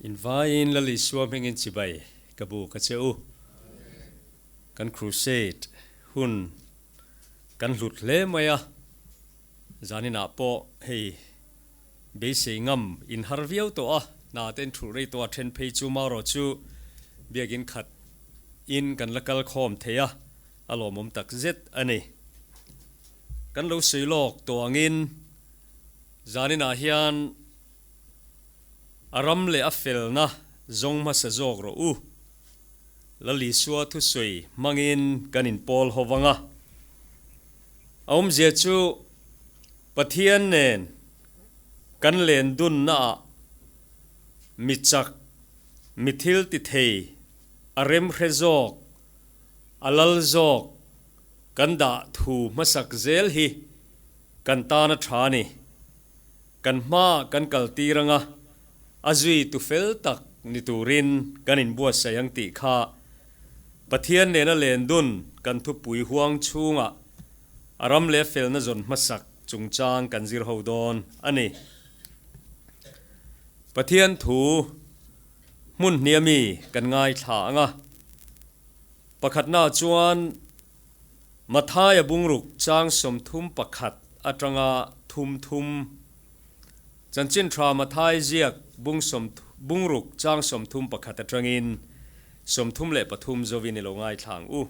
Invaiin Lal Isua hmingin chibai ka bu ka che u. Kan crusade hun kan hlut hle mai a, zaninah pawh hei beisei ngam in har viau tawh a, hna te in thulh rei tawh a, then phei chu marawh chu biakin khat in kan la kal khawm thei a, a lawmawm tak zet a ni. Kan lo sawi lawk tawh angin zaninah hian A ram leh a felna zawng hmasa zawk rawh u. Lal Isua thusawi hmangin kan inpawl ho vang a. A awmzia chu Pathian nen kan len dunnaah mi chak, mi thil ti thei, a remhre zawk, a lal zawk kan dah thu hmasak zel hi kan tan a tha a ni. Kan hma kan kal tir anga a zui tu fel tak ni turin kan inbuatsaih ang tih kha Pathian nena len dun kan thupui huang chhungah a ram leh felna zawn hmasak chungchang kan zir ho dawn a ni. Pathian thu hmun hnia mi kan ngaithla anga pakhatnaah chuan Mathaia bungruk chang 31 atanga thum thum. Chanchin tha Mathai ziak bung sawm bungruk chang 31 atangin 33 zovin i lo ngaithla ang u.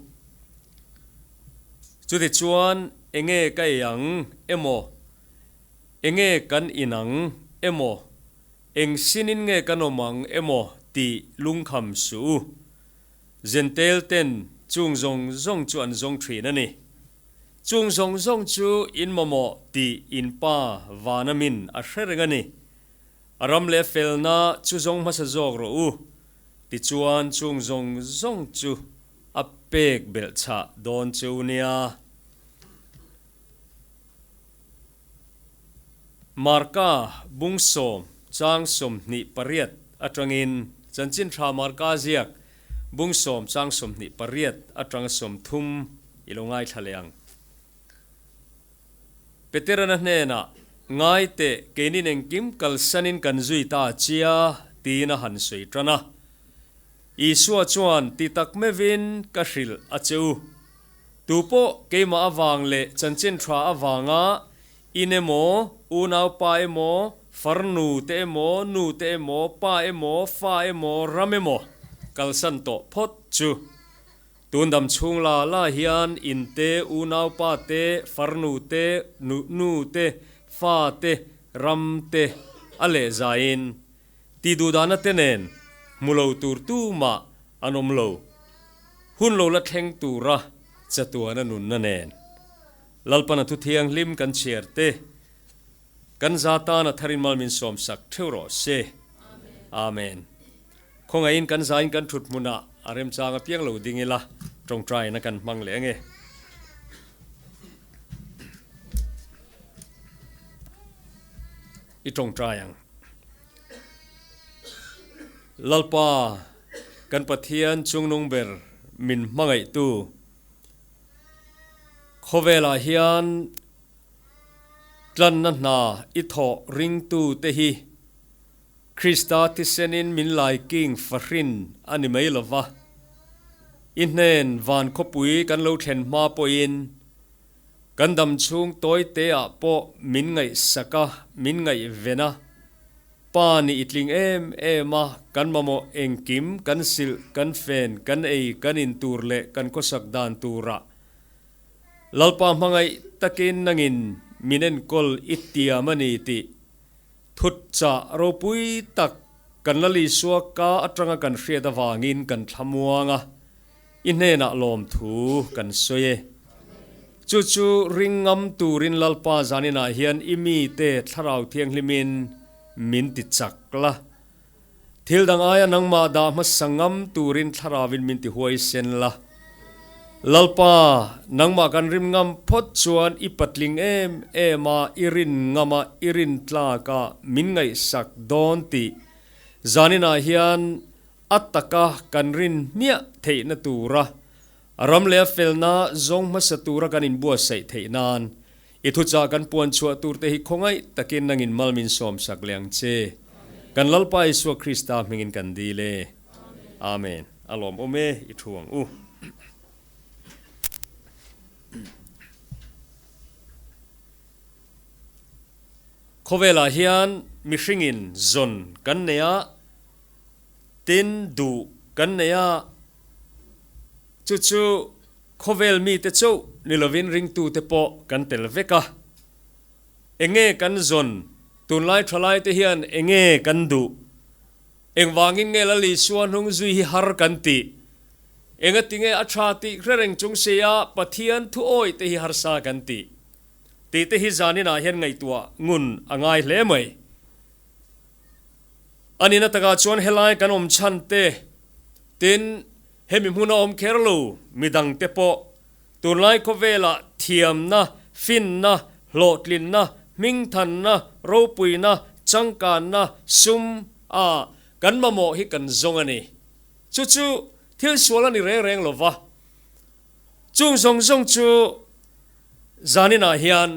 Chutichuan enge ka ei ang emaw, enge kan in ang emaw, eng sinin nge kan awm ang emaw tih lungkham suh u. Jentail ten chung zawng zawng chu an zawng thin a ni. Chung zawng zawng chu in mamawh tih in Pa vana min a hre reng a ni. A ram leh felna chu zawng hmasa zawk rawh u, tichuan chung zawng zawng chu a pek belh chhah dawn che u nia. Marka bung sawm chang 28 atangin Chanchin Tha Marka ziak bung sawm chang 28 atanga 30 i lo ngaithla leh ang. Peterana hnenah, Ngai teh, keinin engkim kalsanin kan zui ta chia, tiin a han sawi tan a. Isua chuan ti tak meuhin ka hrilh a che u. Tupawh keimah avang leh chanchin tha avanga in emaw, unaupa emaw, farnu te emaw, nu te emaw, pa emaw, fa emaw, ram emaw kalsan tawh phawt chu tun dam chhung la la hian in te, unaupa te, farnu te, nu te, fa te, ram te a leh zaiin ti duhdahna te nen hmu lo tur tumah an awm lo. Hun lo la thleng tura chatuana nunna nen Lalpana thu thianghlim kan chhiar te, kan za tana tharin mal min sawmsak theuh rawh se. Amen. Khawngaihin kan zain kan thut hmunah a remchang apiang lo ding ila tawngtaina kan hmang leh ange. I tawngtai ang. Lalpa, kan Pathian chungnung ber min hmangaihtu, khawvelah hian tlanna hna i thawh ringtu te hi Krista thisenin min laiking fahrin a ni mai lova, i hnen van khawpui kan lo thlen hma pawhin Kan dam chhung tawi te ah pawh min ngaihsak a, min ngaihven a, Pa nih i tling em em a, kan mamawh engkim, kan silh, kan fen, kan ei, kan in tur leh kan khawsak dan turah Lalpa hmangaih takin nangin min enkawl i tiam a ni tih thut chah ropui tak kan Lal Isua ka atanga kan hriat avangin kan thlamuang a. I hnenah lawmthu kan sawi e. Chu chu ring ngam turin Lalpa zaninah hian i mite Thlarau Thianghlimin min ti chak la. Thil dang aia nangmah dah hmasa ngam turin Thlarauvin min ti huaisen la. Lalpa, nangmah kan rim ngam phawt chuan i patling em em a, i rin ngam a, i rin tlak a, min ngaihsak dawn tih zaninah hian A taka kan rin hmiah theihna tura a ram leh a felna zawng hmasa tura kan inbuatsaih theih nan i thuchah kan puan chhuah turte hi khawngaih takin nangin mal min sawmsak leh ang che. Kan Lalpa Isua Krista hmingin kan dil e. Amen. A lawmawm e, i thu ang u. Khawvelah hian mihringin zawn kan nei a, tin duh kan nei a, chu chu khawvel mite chauh ni lovin ringtute pawh kan tel vek a. Enge kan zawn? Tunlai thalaite hian enge kan duh? Engvangin nge Lal Isua hnung zui hi har kan tih? Engatinge a tha tih hre reng chung sia Pathian thu awih te hi harsa kan tih? Tih te hi zaninah hian ngaihtuah ngun a ngai hle mai. A nihna takah chuan helai kan awm chhan te, tin hemi hmuna awm kher lo midang te pawh tunlai khawvelah thiamna, finna, hlawhtlinna, hmingthanna, ropuina, changkanna, sum a kan mamawh hi kan zawng a ni. Chu chu thil sual a ni reng reng lo va. Chung zawng zawng chu zaninah hian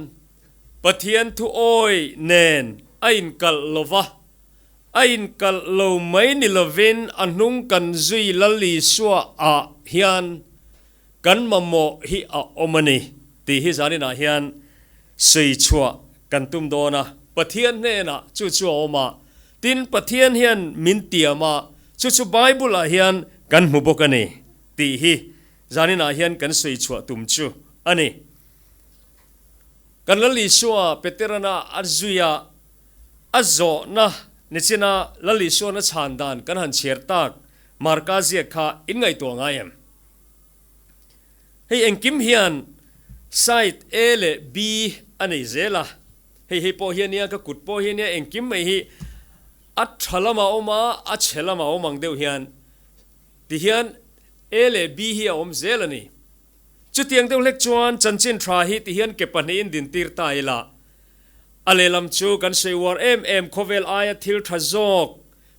Pathian thu awi nen a inkalh lo va, a inkalh lo mai ni lovin a hnung kan zui Lal Isua ah hian kan mamawh hi a awm a ni tih hi zaninah hian sawi chhuah kan tum dawn a. Pathian hnenah chu chu a awm a, tin Pathian hian min tiam a, chu chu Bible ah hian kan hmu bawk a ni tih hi zaninah hian kan sawi chhuah tum chu a ni. Kan Lal Isua Peterana a zui a, a zawhna nichina Lal Isuana chhan dan kan han chhiar tak Marka ziak kha in ngaihtuah ngai em? Hei engkim hian side A leh B a nei zel a, hei hei pawh hi a nia, ka kut pawh hi a nia, engkim mai hi a tha lamah a awm a, a chhe lamah a awm ang deuh hian tihian A leh B hi a awm zel a ni. Chutiang deuh hlek chuan chanchin tha hi tihian ke pahnihin dintir ta ila, a lehlam chu kan sawi uar em em khawvel aia thil tha zawk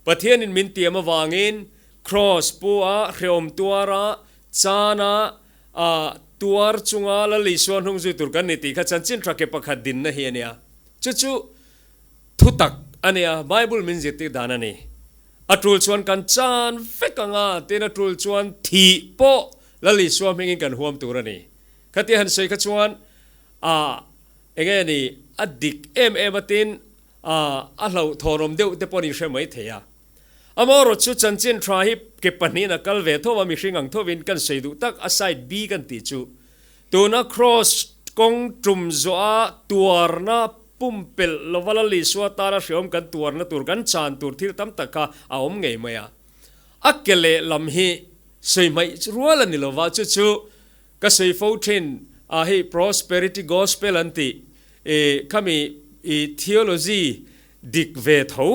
Pathianin min tiam avangin Kraws pu a hrehawm tuar a, chan a, a tuar chunga Lal Isua hnung zui tur kan ni tih kha chanchin tha ke pakhat dinna hi a nia. Chu chu thutak a nia, Bible min zirtir dan a ni. A tul chuan kan chan vek ang a, tin a tul chuan thih pawh Lal Isua hmingin kan huam tur a ni. Khatia han sawi kha chuan a enge ni a dik em em a tin a a hlauhthawnawm deuh te pawh ni hre mai thei a. Amaherawh chu chanchin tha hi ke pahnihin a kal ve tho a, mihring ang thovin kan sawi duh tak a side B kan tih chu tuna Kraws kawng tum zawh a tuarna Pumpelh lova Lal Isua tana hreawm kan tuarna tur, kan chan tur thil tam tak kha a awm ngei mai a. A ke leh lam hi sawi hmaih rual a ni lova, chu chu ka sawi fo thin a hei Prosperity Gospel an tih i khami i theology dik ve tho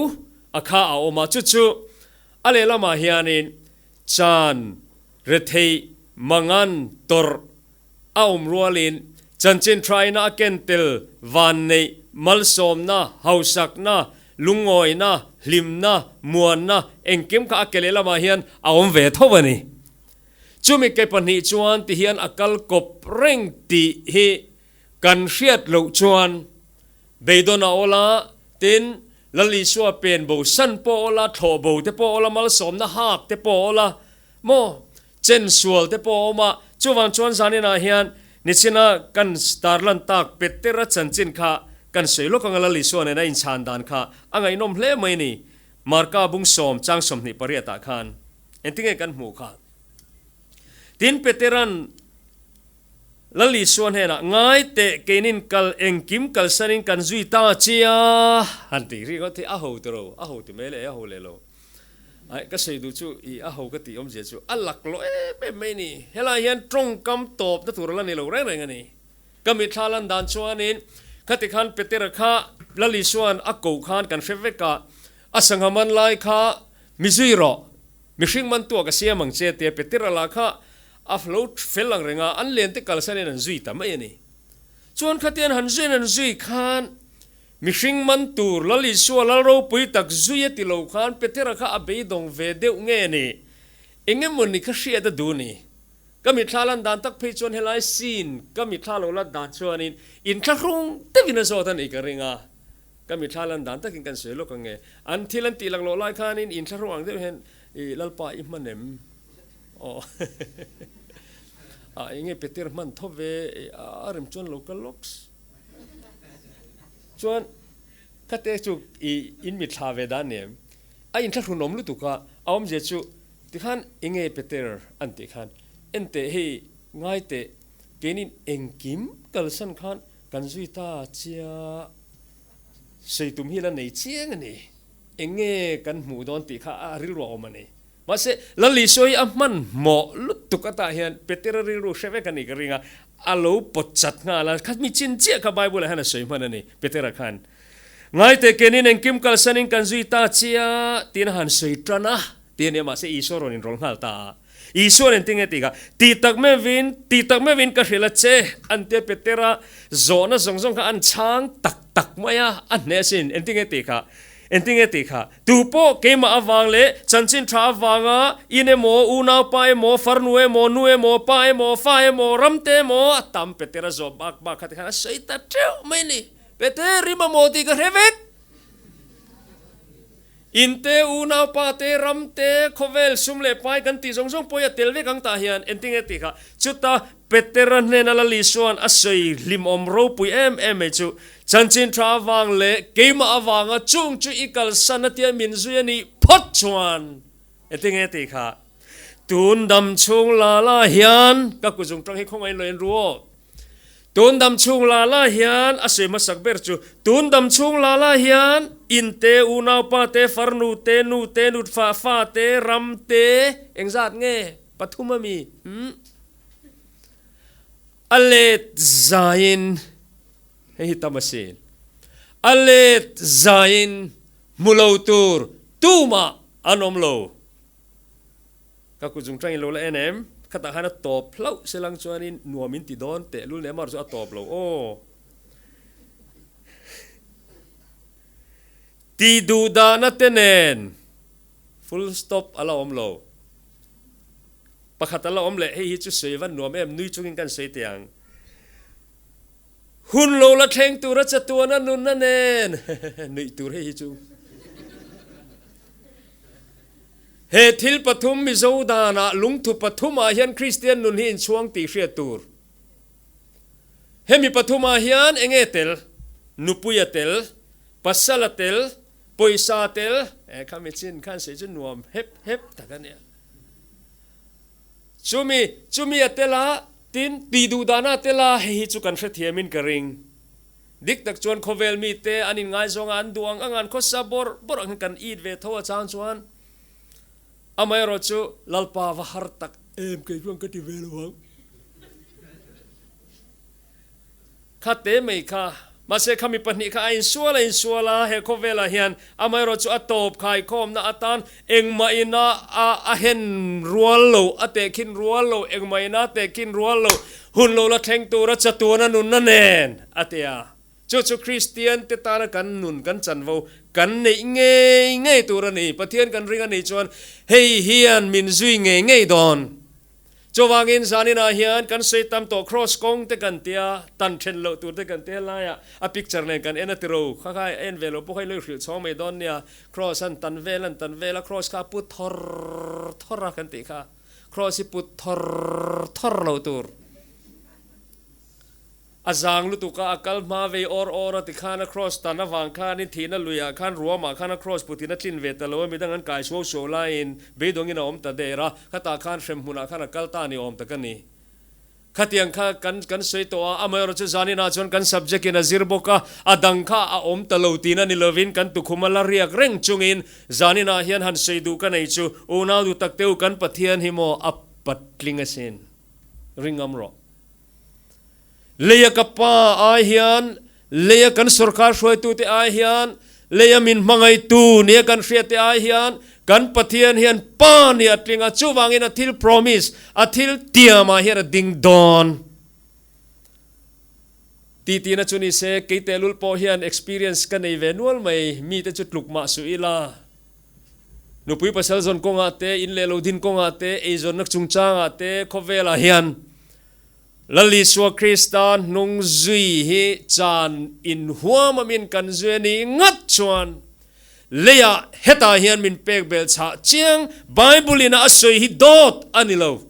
a kha a awm a, chu chu a lehlamah hianin chan retheih mangan tawrh A awm rualin chanchin thaina a ken tel vanneih, malsawmna, hausakna, lungawina, hlimna, muanna engkim kha a ke lehlamah hian a awm ve tho a ni. Chumi ke pahnih chuan tihian a kal kawp reng tih hi kan hriat loh chuan beidawn a awl a, tin, Lal Isua pen bo san pawh awl a, thlawh bo te pawh awl a, malsawmna hak te pawh awl a, Maw? Chen sual te pawh a awm a, chuvang chuan zaninah hian nichina kan tarlan tak Petera chanchin kha kan sawi lawk anga Lal Isua nena inchhan dan kha a ngaihnawm hle mai ni. Marka bung sawm chang 28 ah khan engtinge kan hmuh kha? Tin Peteran Lal Isua hnenah, Ngai teh keinin kal engkim kalsanin kan zui ta chia han tih ringawt hi a ho tiro, a ho ti mai leh a ho leh lo. Aih, ka sawi duh chu i a ho ka tih awmzia chu a lak loh em em mai ni. Helai hian tawngkam tawpna tur a la ni lo reng reng a ni. Ka mitthla lan dan chuanin khati khan Petera kha Lal Isua'n a koh khan kan hre vek a, a sangha man lai kha mi zui rawh, mihring man tuah ka siam ang che tia Petera lah kha a lo fel ang reng a, an len te kalsanin an zui ta mai a ni. Chuan khatian han zuiin an zui khan Mihring man tur Lal Isua Lal ropui tak zui a ti lo khan Petera kha a beidawng ve deuh nge ni? Eng emaw ni kha hriat a duh ni? Ka mitthla lan dan tak phei chuan helai scene ka mitthla lo lan dan chuanin inthlahrung deuhin a zawt a nih ka ring a. Ka mithla lan dan takin kan sawi lawk ang e. An thil an tih laklawh lai khanin inthlahrung ang deuh hian i Lalpa i hman em? Aw a enge Peter hman tho ve a rem chuan lo kal lawks. Chuan khate chu i in mithla ve dan ni em? A inthlahrun awm lutuk a, a awmzia chu tikhan enge Peter an tih khan enteh hei ngai teh keinin engkim kalsan khan kan zui ta chia sawi tum hi la nei chiang a ni. Eng nge kan hmuh dawn tih kha a rilru a awm a ni. Mahse, Lal Isua hi a hmanhmawh lutuk atah hian Petera rilru hre vek a ni ka ring a, a lo pawt chat nghal a, kha mi chin chiah kha Bible ah hian a sawi hman a ni, Petera khan. Ngaite kenin engkim kalsanin kan zui ta chia tiin a han sawi tan a ti a nia, mahse Isua rawn inrawlh nghal ta a. Isua nen tinge tih kha, Ti tak meuhin, ti tak meuhin ka hrilh a che, an tia Petera zawhna zawng zawng kha an chhang tak tak mai a, a hneh asin, engtinge tih kha, engtinge tih kha, tupawh keimah avang leh chanchin tha avanga in emaw, unaupa emaw, farnu emaw, nu emaw, pa emaw, fa emaw, ramte emaw, a tam Petera zawh bak bak kha tikhan a sawi ta teuh mai a ni. Peter i mamawh tih ka hre vek. In te, unau pa te, ram te, khawvel, sum leh pai kan tih zawng zawng pawh hi a tel vek ang tah hian engtinge tih kha. Chuta Petera hnena Lal Isua'n a sawi hlimawm ropui em em mai chu, Chanchin tha avang leh keimah avanga chung chu i kalsan a tia min zui a nih phawt chuan engtinge tih kha. Tun dam chhung la la hian ka kuzung tang hi khawngaih lo in ru aw. Tun dam chhung la la hian a sawi hmasak ber chu, tun dam chhung la la hian in te, unaupa te, farnu te, nu te, nutfa fa te, ram te, engzat nge pathum a mi? Umm. A let zaiin, hei hi tam asin, a let zaiin hmu lo tur tumah an awm lo. Ka kut zung tangin lo la en em? Khatah khan a tawp hlauh se lang chuanin nuam in ti dawn teh lul nen amah chu a tawp lo aw. Tih duh dahna te nen full stop a la awm lo. Pakhat a la awm leh hei hi chu sawi van nuam em nui chungin kan sawi teh ang. Hun lo la thleng tura chatuana nunna nen nuih tur hei hi chu. He thil pathum Mizo danah lungthu pathumah hian Kristian nun hi inchhuang tih hriat tur. Hemi pathumah hian eng nge tel? Nupui a tel, pasal a tel, pawisa a tel, eh kha mi chin khan sei chu nuam hep hep tak a nia. Chumi, chumi a tel a, tin tih duh dana a tel a, hei hi chu kan hrethiamin ka ring. Dik tak chuan khawvel mite an inngaizawng a, an duh ang ang an khawsa bawrh bawrh ang hian kan it ve tho a chang chuan amaherawh chu Lalpa va har tak em kei chuan ka ti ve lo ang. Kha te mai kha, mahse khami pahnih kha a insual a insual a, he khawvelah hian amaherawh chu a tawp khaikhawmna atan engmah ina a a hen rual lo, a tehkhin rual lo, engmah ina a tehkhin rual lo, Hun lo la thleng tura chatuana nunna nen a ti a. Chu chu Kristian te tana kan nun, kan chanvo kan neih ngei ngei tur a ni. Pathian kan ring a nih chuan hei hian min zui ngei ngei dawn. Chuvangin zaninah hian kan sawi tam tawh Kraws kawng te kan tia, tan then loh tur te kan tia laiah a picture nen kan en a tiro. Kha kha en ve lo pawh kha i lo i hrilh chhawng mai dawn nia. Kraws an tan vel an tan vel a, Kraws kha a pu thawr thawr a kan tih kha. Kraws hi put thawr thawr lo tur. A zang lutuk a, a kal hma vei awr awr a tikhan a kraws tan avang khanin thihna luiah khan ruamah khan a kraws putin a tlin ve ta lo a, midang an kai suau suau laiin beidawngin a awm ta der a, khatah khan hremhmunah khan a kal ta ni awm tak a ni. Khatiang kha kan kan sawi tawh a, amaherawh chu zaninah chuan kan subject in a zir bawk a, a dang kha a awm ta lo tihna ni lovin kan tukhum a la riak reng chungin zaninah hian han sawi duh ka nei chu unau duh tak teu kan Pathian hi maw a patling asin ringam rawh. Leia ka pa ai hian Leia kan sorkar hruaitute ai hian, leia min hmangaihtu nia kan hriatte ai hian, kan Pathian hian Pa nih a tling a, chuvangin a thil promise, a thil tiamah hian a ding dawn. Tihtina chu ni se, kei tehlul pawh hian experience ka nei ve nual mai, mite chu tluk mah suh ila. Nupui pasal zawn kawngah te, in leh lo din kawngah te, eizawnna chungchangah te, khawvelah hian. Lal Isua Krista hnung zui hi chan inhuam amin kan zui a nih ngat chuan leiah hetah hian min pek belh chhah chiang Bible in a a sawi hi dawt a ni lo.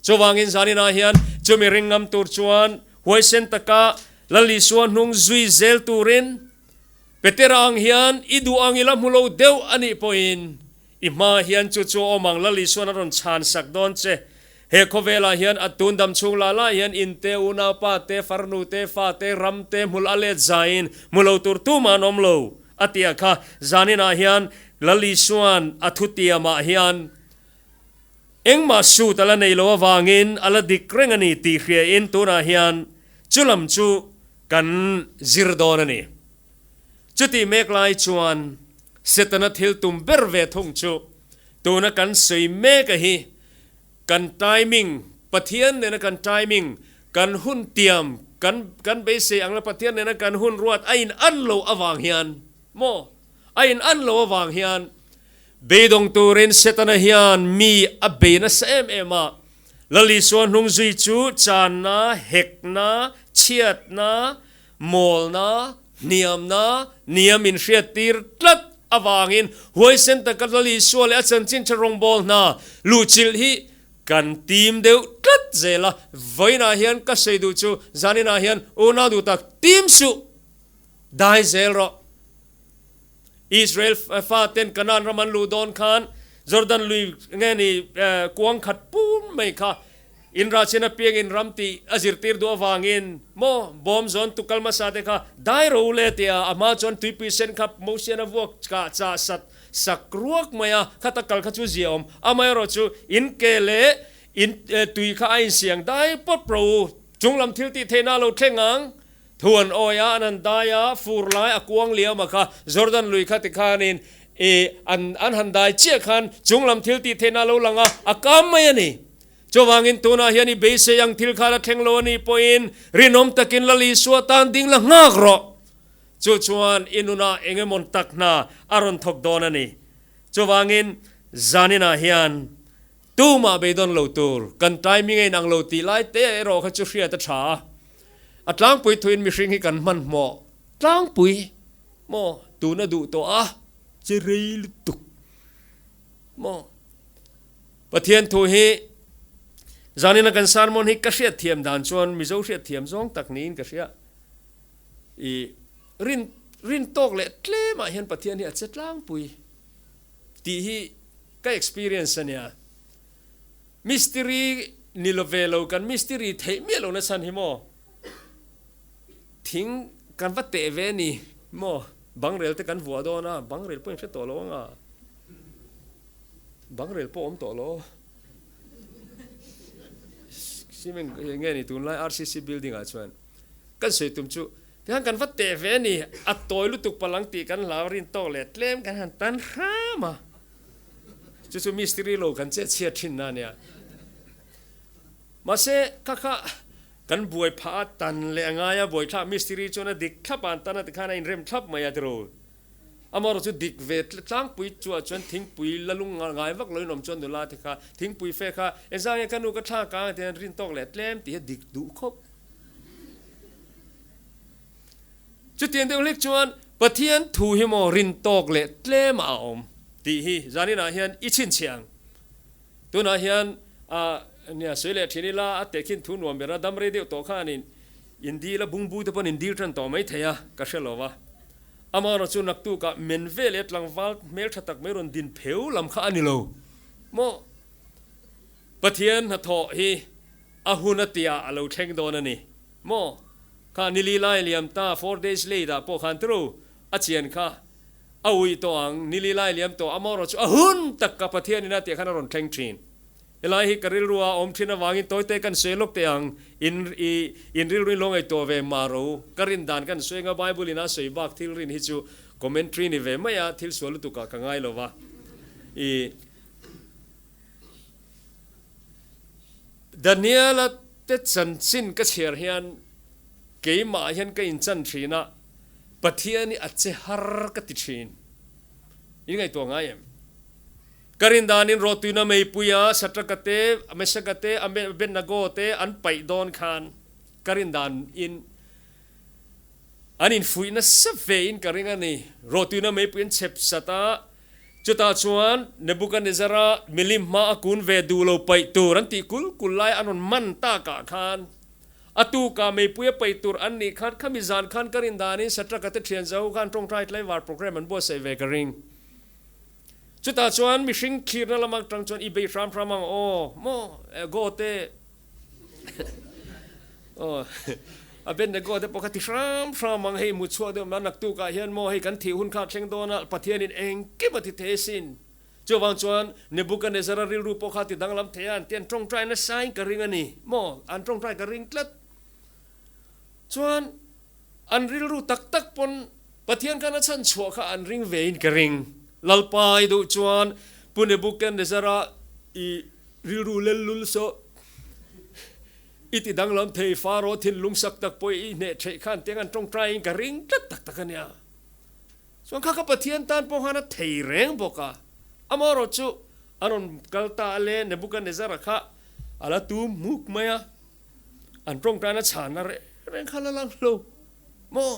Chuvangin zaninah hian chumi ring ngam tur chuan huaisen taka Lal Isua hnung zui zel turin Petera ang hian i duh ang i la hmu lo deuh a nih pawhin I hma hian chu chu awm ang Lal Isuan a rawn chhan sak dawn che. He khawvelah hian a tun dam chhung lah lah hian in te, unaupa te, farnu te, fa te, ram te hmul a let zaiin hmu lo tur tumah an awm lo a ti a kha. Zaninah hian Lal Isuan a thutiamah hian engmah suit a la nei lo avangin a la dik reng a ni tih hriain tunah hian chu lam chu kan zir dawn a ni. Chutih mek lai chuan Setana thil tum ber ve thung chu tuna kan sawi mek a hi kan timing, Pathian nena kan timing, kan hun tiam, kan kan beisei ang la Pathian nena kan hun ruat a in an lo avang hian maw a in an lo avang hian beidawng turin Setana hian mi a bei nasa em em a, Lal Isua hnung zui chu channa, hekna, chhiatna, Mawlna, hniamna, nia min hriattir tlat avangin huaisen taka Lal Isua leh a chanchin tha rawngbâwl hna luhchilh hi kan tim deuh tlat zel a. Vawiinah hian ka sawi duh chu zaninah hian unau duh tak tim suh, dai zel rawh. Israel faten Kanaan ram an luh dawn khan Jordan lui nge ni kuang khat pum mai kha In rah chin apiang in ram tih a zirtir duh avangin maw bawm zawn tukal hmasa te kha dai ro le tia a hma chuan tuipui sen kha Mosian a vuak kah chah sat sak ruak mai a, khata kal kha chu zia awm. Amaherawh chu in ke leh in tui kha a insiang dai pawp ro u. Chunglam thil tih theihna a lo thleng ang. Thu an awi a, an han dai a, fur lai a kuang liam a kha Jordan lui kha tikhanin i an an han dai chiah khan chunglam thil tih theihna a lo lang a, a kam mai a ni. Chuvangin tunah hian i beisei ang thil kha la thleng lo a nih pawhin rinawm takin Lal Isua tan ding la nghak rawh. Chu chuan i nunah eng emaw tak hna a rawn thawk dawn a ni. Chuvangin zaninah hian tumah beidawn lo tur kan timing a inang lo tih lai te erawh kha chu hriat a tha a. A tlangpui thuin mihring hi kan hmanhmawh tlangpui maw tuna duh tawh a che rei lutuk maw. Pathian thu hi zanina kan sermon hi ka hriat thiam dan chuan Mizo hriat thiam zawng tak niin ka hria. I rin rin tawk leh tlemah hian Pathian hi a che tlangpui tih hi ka experience a nia. Mistiri ni lo ve lo kan mistiri theih miah lohna chhan hi maw thing kan va teh ve ni maw bangrel te kan vuah dawn a, bangrel pawh in hre tawh lo ang a. Bangrel pawh awm tawh lo. Cement nge ni tunlai RCC building ah chuan kan sawi tum chu tihian kan va teh ve a ni, a tawi lutuk palang tih kan hlau rin tawk leh tlem kan han tan hram a, chu chu mistiri lo kan chet chhiat thin na ania. Mahse kha kha kan buai phah a tan leh a ngai a, buaithlak mistiri chuan a dik thlap a an tan a tikhan a inrem thlap mai a tiraw. Amaherawh chu dik ve tlangpui chuah chuan thingpui la lung ngai vak loin awm chuan nula te kha thingpui fe kha engzah nge ka nu ka thlak ang ti hian rin tawk leh tlem tih hi a dik duh khawp. Chutiang deuh hlek chuan Pathian thu hi maw rin tawk leh tlem a awm tih hi zaninah hian i chhinchhiah ang. Tunah hian a nia sawi leh thin ila a tehkhin thu nuam ber a dam rei deuh tawh khanin in dil a bungbu te pawn in dil tan tawh mai thei a ka hre lo va. Amaherawh chu naktukah men ve leh tlangval hmeltha tak mai rawn din pheu lam kha a ni lo maw? Pathian hnathawh hi a hun a tiah a lo thleng dawn a ni maw? Kha nili lai liam ta four days late ah pawh khan turu a chian kha a uih tawh ang, nili lai liam tawh amaherawh chu a hun tak ka Pathian in a tiah khan a rawn thleng thin. Helai hi ka rilru a awm thin avangin tawite kan sawi lawk teh ang, in i in rilru in lo ngaihtuah ve mah ro. Ka rin dan kan sawi anga Bible in a sawi bak thil rin hi chu commentary ni ve mai a, thil sual lutuk ah ka ngai lo va. I Daniela te chanchin ka chhiar hian keimah hian ka inchan thin a, Pathian hi a che har ka ti thin. In ngaihtuah ngai em? Ka rin danin rawhtuina meipuia Satraka te, Mesaka te, Abednego te an paih dawn khan ka rin danin an infuih nasa ve in ka ring a ni. Rawhtuina meipui an chhep sat a, chutah chuan Nebuchadnezzar-a milim hma a kun ve duh lo paih tur an tih kul kul lai an rawn man takah khan a tukah meipui a paih tur an nih khan khami zan khan ka rin danin Satraka te thian zo khan tawngtai tlaivar programme an buatsaih ve ka ring. Chutah chuan mihring thlirna lam atang chuan i bei hram hram ang aw maw go te aw a ben le go te pawh kha ti hram hram ang hei mut chhuak deuh mai a naktuk ah hian maw hei kan thih hun kha a thleng dawn a Pathianin engkim a ti thei asin chuvang chuan Nebuchadnezzar-a rilru pawh kha ti danglam thei a an ti an tawngtai nasa in ka ring a ni maw an tawngtai ka ring tlat chuan An rilru tak tak pawn Pathian khan a chhan chhuah kha an ring ve in ka ring. Lalpa i duh chuan Pu Nebuchadnezzar-a i rilru lel lul saw i ti danglam thei Pharaoh thinlung sak tak pawh i hneh theih khan tiang an tawngtai in ka ring tlat tak tak a nia. Chuan kha kha Pathian tan pawh khan a thei reng bawk a. Amaherawhchu a rawn kal ta a le Nebuchadnezzar-a kha a la tum hmuk mai a. An tawngtaina chhanna reng reng kha la lang lo maw?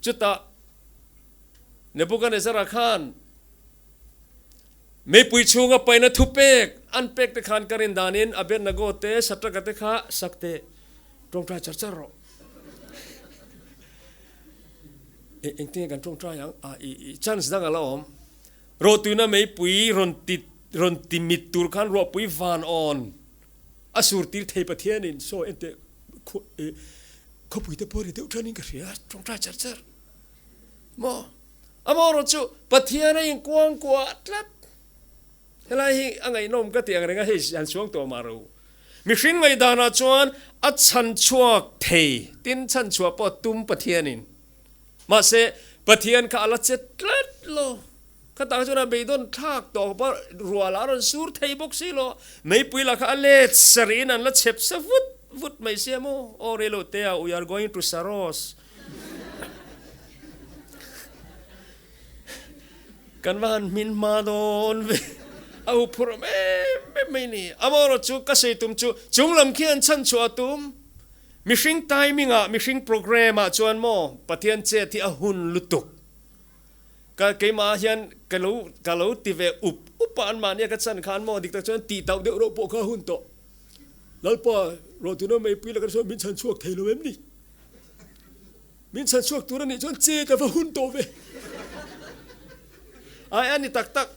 Chutah Nebuchadnezzar-a khan meipui chhunga paihna thupek an pek te khan ka rin danin Abednego te Shadrach-a te kha sak teh tawngtai char char rawh. Engtin nge kan tawngtai ang? I chance dang a la awm. Rawhtuina meipui rawn ti rawn ti mit tur khan ruahpui van awn. A sur tir thei Pathianin saw enteh khawpui te pawh ri deuh thanin ka hria tawngtai char char maw amaherawh chu Pathian a inkuang kuah tlat helai hi a ngaihnawm ka tih ang reng a hei han suang tawh mah ro mihring ngaihdanah chuan a chhan chhuak thei tin chhan chhuah pawh tum Pathianin mahse Pathian kha a la che tlat lo. Khatah chuan a beidawn thlak tawh khawp a, rual a rawn sur thei bawk si lo. Meipui lah kha a let sarih in an la chhep sa vut vut mai sia maw? Aw rei lo te a, we are going to Saros. Kan va han hmin hma dawn ve. A huphurh awm em em mai ni. Amaherawh chu ka sawi tum chu chung lam khi an chhan chhuah a tum. Mihring timing ah, mihring programme ah chuan maw Pathian chet hi a hun lutuk. Ka keimah ah hian ka lo ka lo ti ve up up a, anmahnia ka chan khan maw dik tak chuan tih tauh deuh reuh pawh kha a hun tawh. Lalpa, rawhtuna meipui lakah chuan min chhan chhuak thei lo em ni? Min chhan chhuak tur a nih chuan che ka va hun tawh ve. Ai a ni tak tak,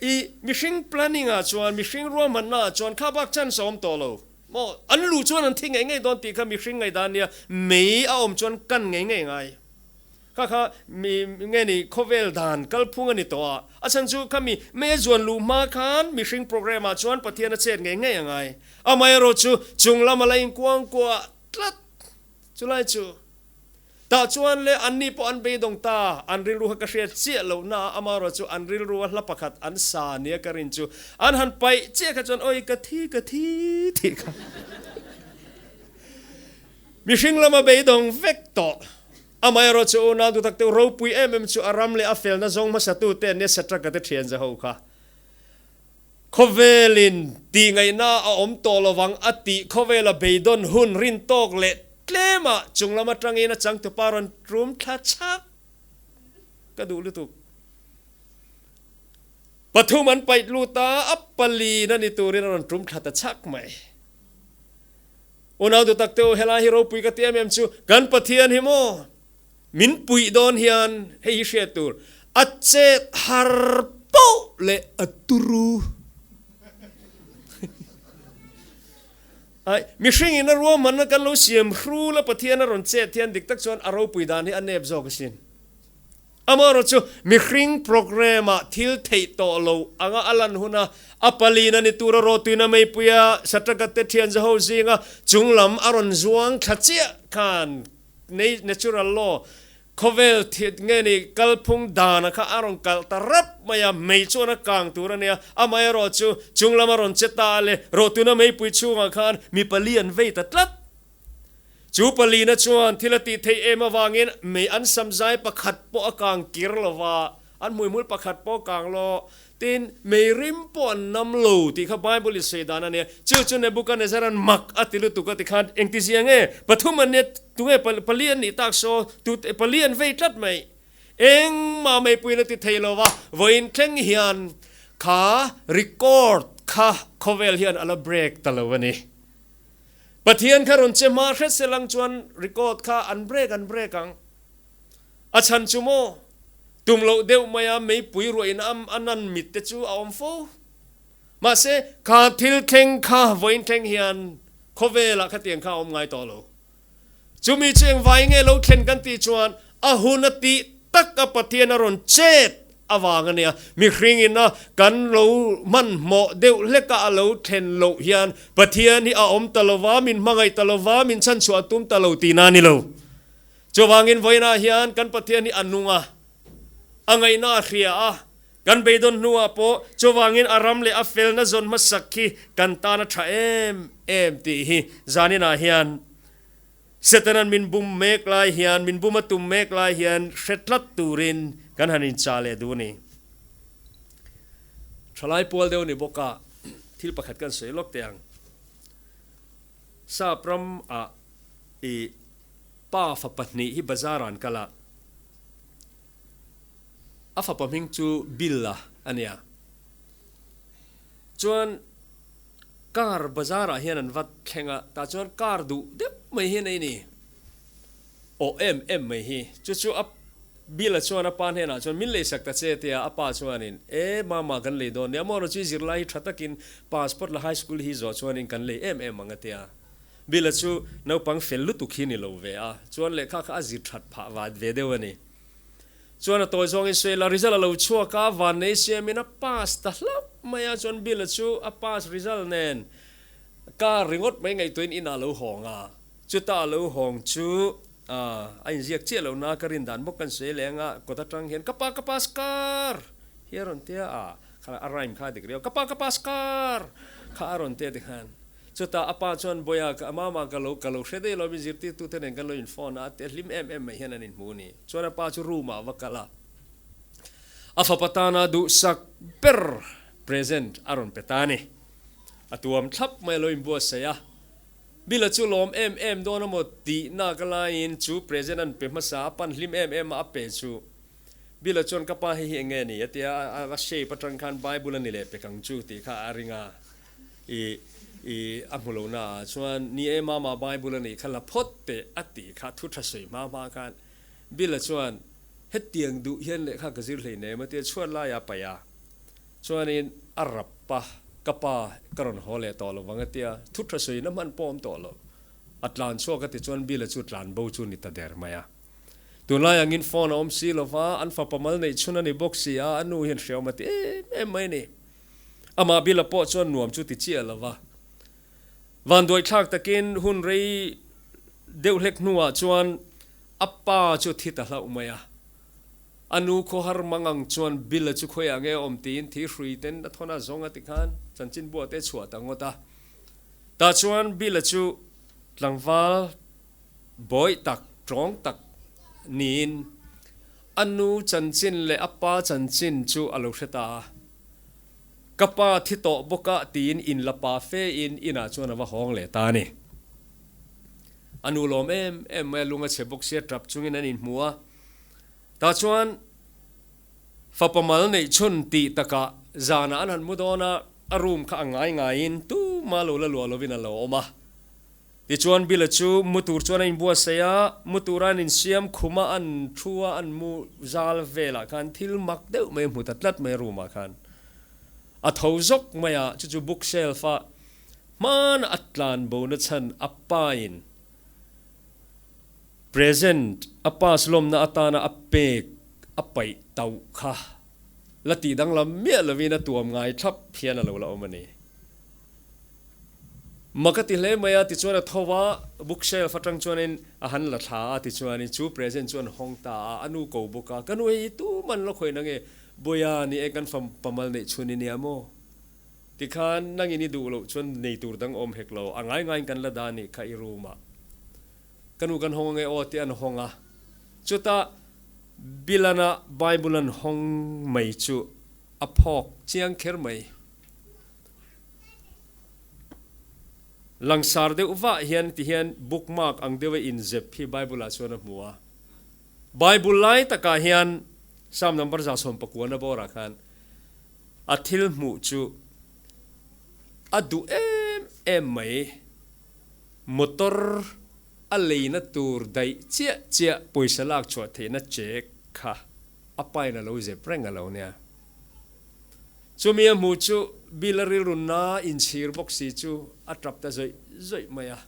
i mihring planning ah chuan, mihring ruahmanna ah chuan kha bak chance a awm tawh lo. Maw, an luh chuan an thi ngei ngei dawn tih kha mihring ngaihdan nia, mei a awm chuan kan ngei ngei ngai. Kha kha mi nge ni khawvel dan kalphung a ni tawh a, a chhan chu kha mi mei a zuan luh hma khan mihring programme ah chuan Pathian a chet ngei ngei a ngai. Amaherawh chu chung lam a la inkuang kuah tlat chulai chu. Tah chuan le anni pawh an beidawng ta, an rilru kha ka hriat chiah loh na a, amaherawh chu an rilru a hla pakhat an sa nia ka rin chu an han paih chiah kha chuan awi ka thi ka thi tih kha. Mihring lama beidawng vek tawh. Amaherawh chu unau duhtak te ropui em em chu a ram leh a felna zawng hmasatu te an nia Satraka te thian za ho kha. Khawvelin tih ngaihna a awm tawh lovang a tih khawvela beidawn hun rin tawk leh tlemah chung lam atangin a changtupa rawn tum thla chhak ka duh lutuk. Pathum an paih lut a, a paliin a ni turin a rawn tum thla ta chhak mai. Unau duh tak te u, helai hi ropui ka ti em em chu, kan Pathian hi maw min puih dawn hian hei hi hriat tur, a chet har poh leh a turu. Ai, mihring in a ruahmanna kan lo siam hrul a Pathian a rawn chet hian dik tak chuan a ropui dan hi a nep zawk asin. Amaherawh chu mihring programme ah thil theih tawh lo anga a lan huna a palin a ni tur a rawtuina meipuia Satraka te thian zaho zinga chung lam a rawn zuang thla chiah khan natural law khawvel nge ni kalphung dana kha a rawn kalh ta rap mai a, mei chuan a kang tur a nia. Amaherawh chu chung lam a rawn che ta a le, rawtuina meipui chhungah khan mi pali an vei ta tlat. Chu palina chuan thil a tih theih em avangin mei an sam zai pakhat pawh a kang kir lo va, An hmuihmul pakhat pawh kang lo. Tin, mei rim pawh an nam lo tih kha Bible in sawi dan a nia. Chu chu Nebuchadnezzar-a'n mak a ti lutuk a ti khan engtizia nge pathum an nia, tunge pali an nih tak saw, tute pali an vei tlat mai. Engmah meipuiin a ti thei lo va, vawiin thleng hian kha record kha khawvel hian a la break ta lo a ni. Pathian kha rawn che hma hret se lang chuan record kha an break an break ang. A chhan chu maw? Tum loh deuh maia meipui ruahin a nan mit te chu a awm fo. Mahse, kha thil thleng kha vawiin thleng hian khawvelah khatiang kha a awm ngai tawh lo. Chumi chu engvai nge lo thlen kan tih chuan a hun a tih tak a Pathian a rawn chet avang a nia. Mihring ina kan lo hmanhmawh deuh hleka a lo thlen loh hian Pathian hi a awm ta lova, min hmangaih ta lova, min chhanchhuah a tum ta lo tihna a ni lo. Chuvangin vawiinah hian kan Pathian hi a nung a, a ngaihna a hria a, kan beidawn hnuah pawh chuvangin a ram leh a felna zawn hmasak hi kan tan a tha em em tih hi zaninah hian Setanan min bum mek lai hian, min bum a tum mek lai hian hre tlat turin kan han inchah leh duh a ni. Thalai pual deuh ni bawk a, thil pakhat kan sawi lawk teh ang. Sap ram ah i Pa fapa hnih hi bazar ah an kal a, a fapa hming chu Bill-a a nia. Chuan car bazar ah hian an va thleng a, tah chuan car duh deuh mai hi a nei ni. Awh em em mai hi. Chu chu a Bill-a chuan a pa hnenah chuan min leisak ta che tia a pa chuanin e mama kan lei dawn nia maw chu zirlai hi tha takin passport la high school hi zawh chuanin kan lei em em ang a tia. Bill-a chu naupang fel lutuk hi ni lo ve a, chuan lehkha kha a zir that phah vat ve deuh a ni. Chuan a tawi zawngin sawi la, result a lo chhuak a, vannei siamin a pass ta hlauh mai a, chuan Bill-a chu a pass result nen car ringawt mai ngaihtuahin inah a lo hawng a, chuta a lo hawng chu a inziak chiah lo na ka rin dan bawk kan sawi leh anga kawt atang hian ka pa ka pass car hi a rawn tia a, kha a rhyme kha a dik riau, ka pa ka pass car kha a rawn tia tikhan. Chutah a pa chuan Bawiha ka mama ka lo ka lo hre daih lo min zirtirtute nen kan lo in phone a, a ti a hlim em em mai hian an inhmu a ni. Chuan a pa chu room ah a va kal a, a fapa tana duhsak ber present a rawn pe ta a ni. A tuam thlap mai a lo inbuatsaih a, Bill-a chu lawm em em dawn amaw tih nak laiin chu present an pe hmasa a pan hlim em em a a pe chu Bill-a chuan ka pa hei hi eng nge ni a ti a, a shape atang khan Bible a ni leh pek ang chu tih kha a ring a. I i a hmu lo na ah chuan ni e mama Bible a nih kha la phawt teh a tih kha thu tha sawi hma hma khan Bill-a chuan hetiang duh hian lehkha ka zir hlei nem a tia chhuat lai a paih a chuanin a rap a ka pa ka rawn haw leh tawh lo vang a tia thu tha sawi na hman pawh awm tawh lo a tlan chhuak a ti chuan Bill-a chu tlan bo chu ni ta der mai a tunlai angin phone a awm si lo va an fapa mal neih chhun a ni bawk si a a nu hian hreawm a ti em em mai a ni. Amah Bila pawh chuan nuam chu ti chiah lo va. Vanduaithlak takin hun rei deuh hlek hnuah chuan a pa chu thi ta hlauh mai a. A nu khawhar mangang chuan Bila chu khawiah nge awm tiin thi hrui ten a thawn a zawng a ti khan chanchinbua te chhuah ta ngawt a. Tah chuan Bila chu tlangval bawih tak, tawng tak niin a nu chanchin leh a pa chanchin chu a lo hre ta a. Ka pa thi tawh bawk a tiin in la pa fe in inah chuan a va hawng leh ta a ni. A nu lawm em em mai a, lung a chhe bawk sia tap chungin an inhmu a. Tah chuan fapa mal neih chhun tih takah zanah an han mu dawn a, a room kha a ngai ngaiin tuma lo la luah lovin a lo awm a. Tichuan Bill-a chu mu tur chuan a inbuatsaih a, mu tura an insiam khum a, an thu a, an mu zal velah khan thil mak deuh mai a hmu ta tlat mai a room ah khan. A tho zawk mai a, chu chu book shelf a hmana a tlan bo na chhan a pa in present a pass lawmna atana a pek a paih tauh kha la tih danglam miah lovin a tuam ngai thlap hian a lo la awm a ni. Mak a ti hle mai a, tichuan a tho a, book shelf atang chuanin a han la thla a, tichuanin chu present chu an hawng ta a, a nu ko bawk a, ka nu hei i tum an la khawih na nge, Bawiha ni e kan fam pamal neih chhun i nia maw? Tikhan nangin i duh loh chuan nei tur dang awm hek lo, a ngai ngaiin kan la dah nih kha i room ah. Ka nu kan hawng ange aw tih an hawng a, chutah. Bilana Bible an hawng mai chu a phawk chiang kher mai. Langsar deuh vah hian ti hian bookmark ang deuha inzep hi Bible ah chuan a hmu a. Bible lai takah hian Psalm number 119 bawrah khan a thil hmuh chu a duh em em mai. Motor a leina tur daih chiah chiah pawisa lak chhuah theihna check kha a pain a lo zep reng a lo nia. Chumi a hmuh chu Bill a rilru na inchhir bawk si chu a tap ta zawih zawih mai a.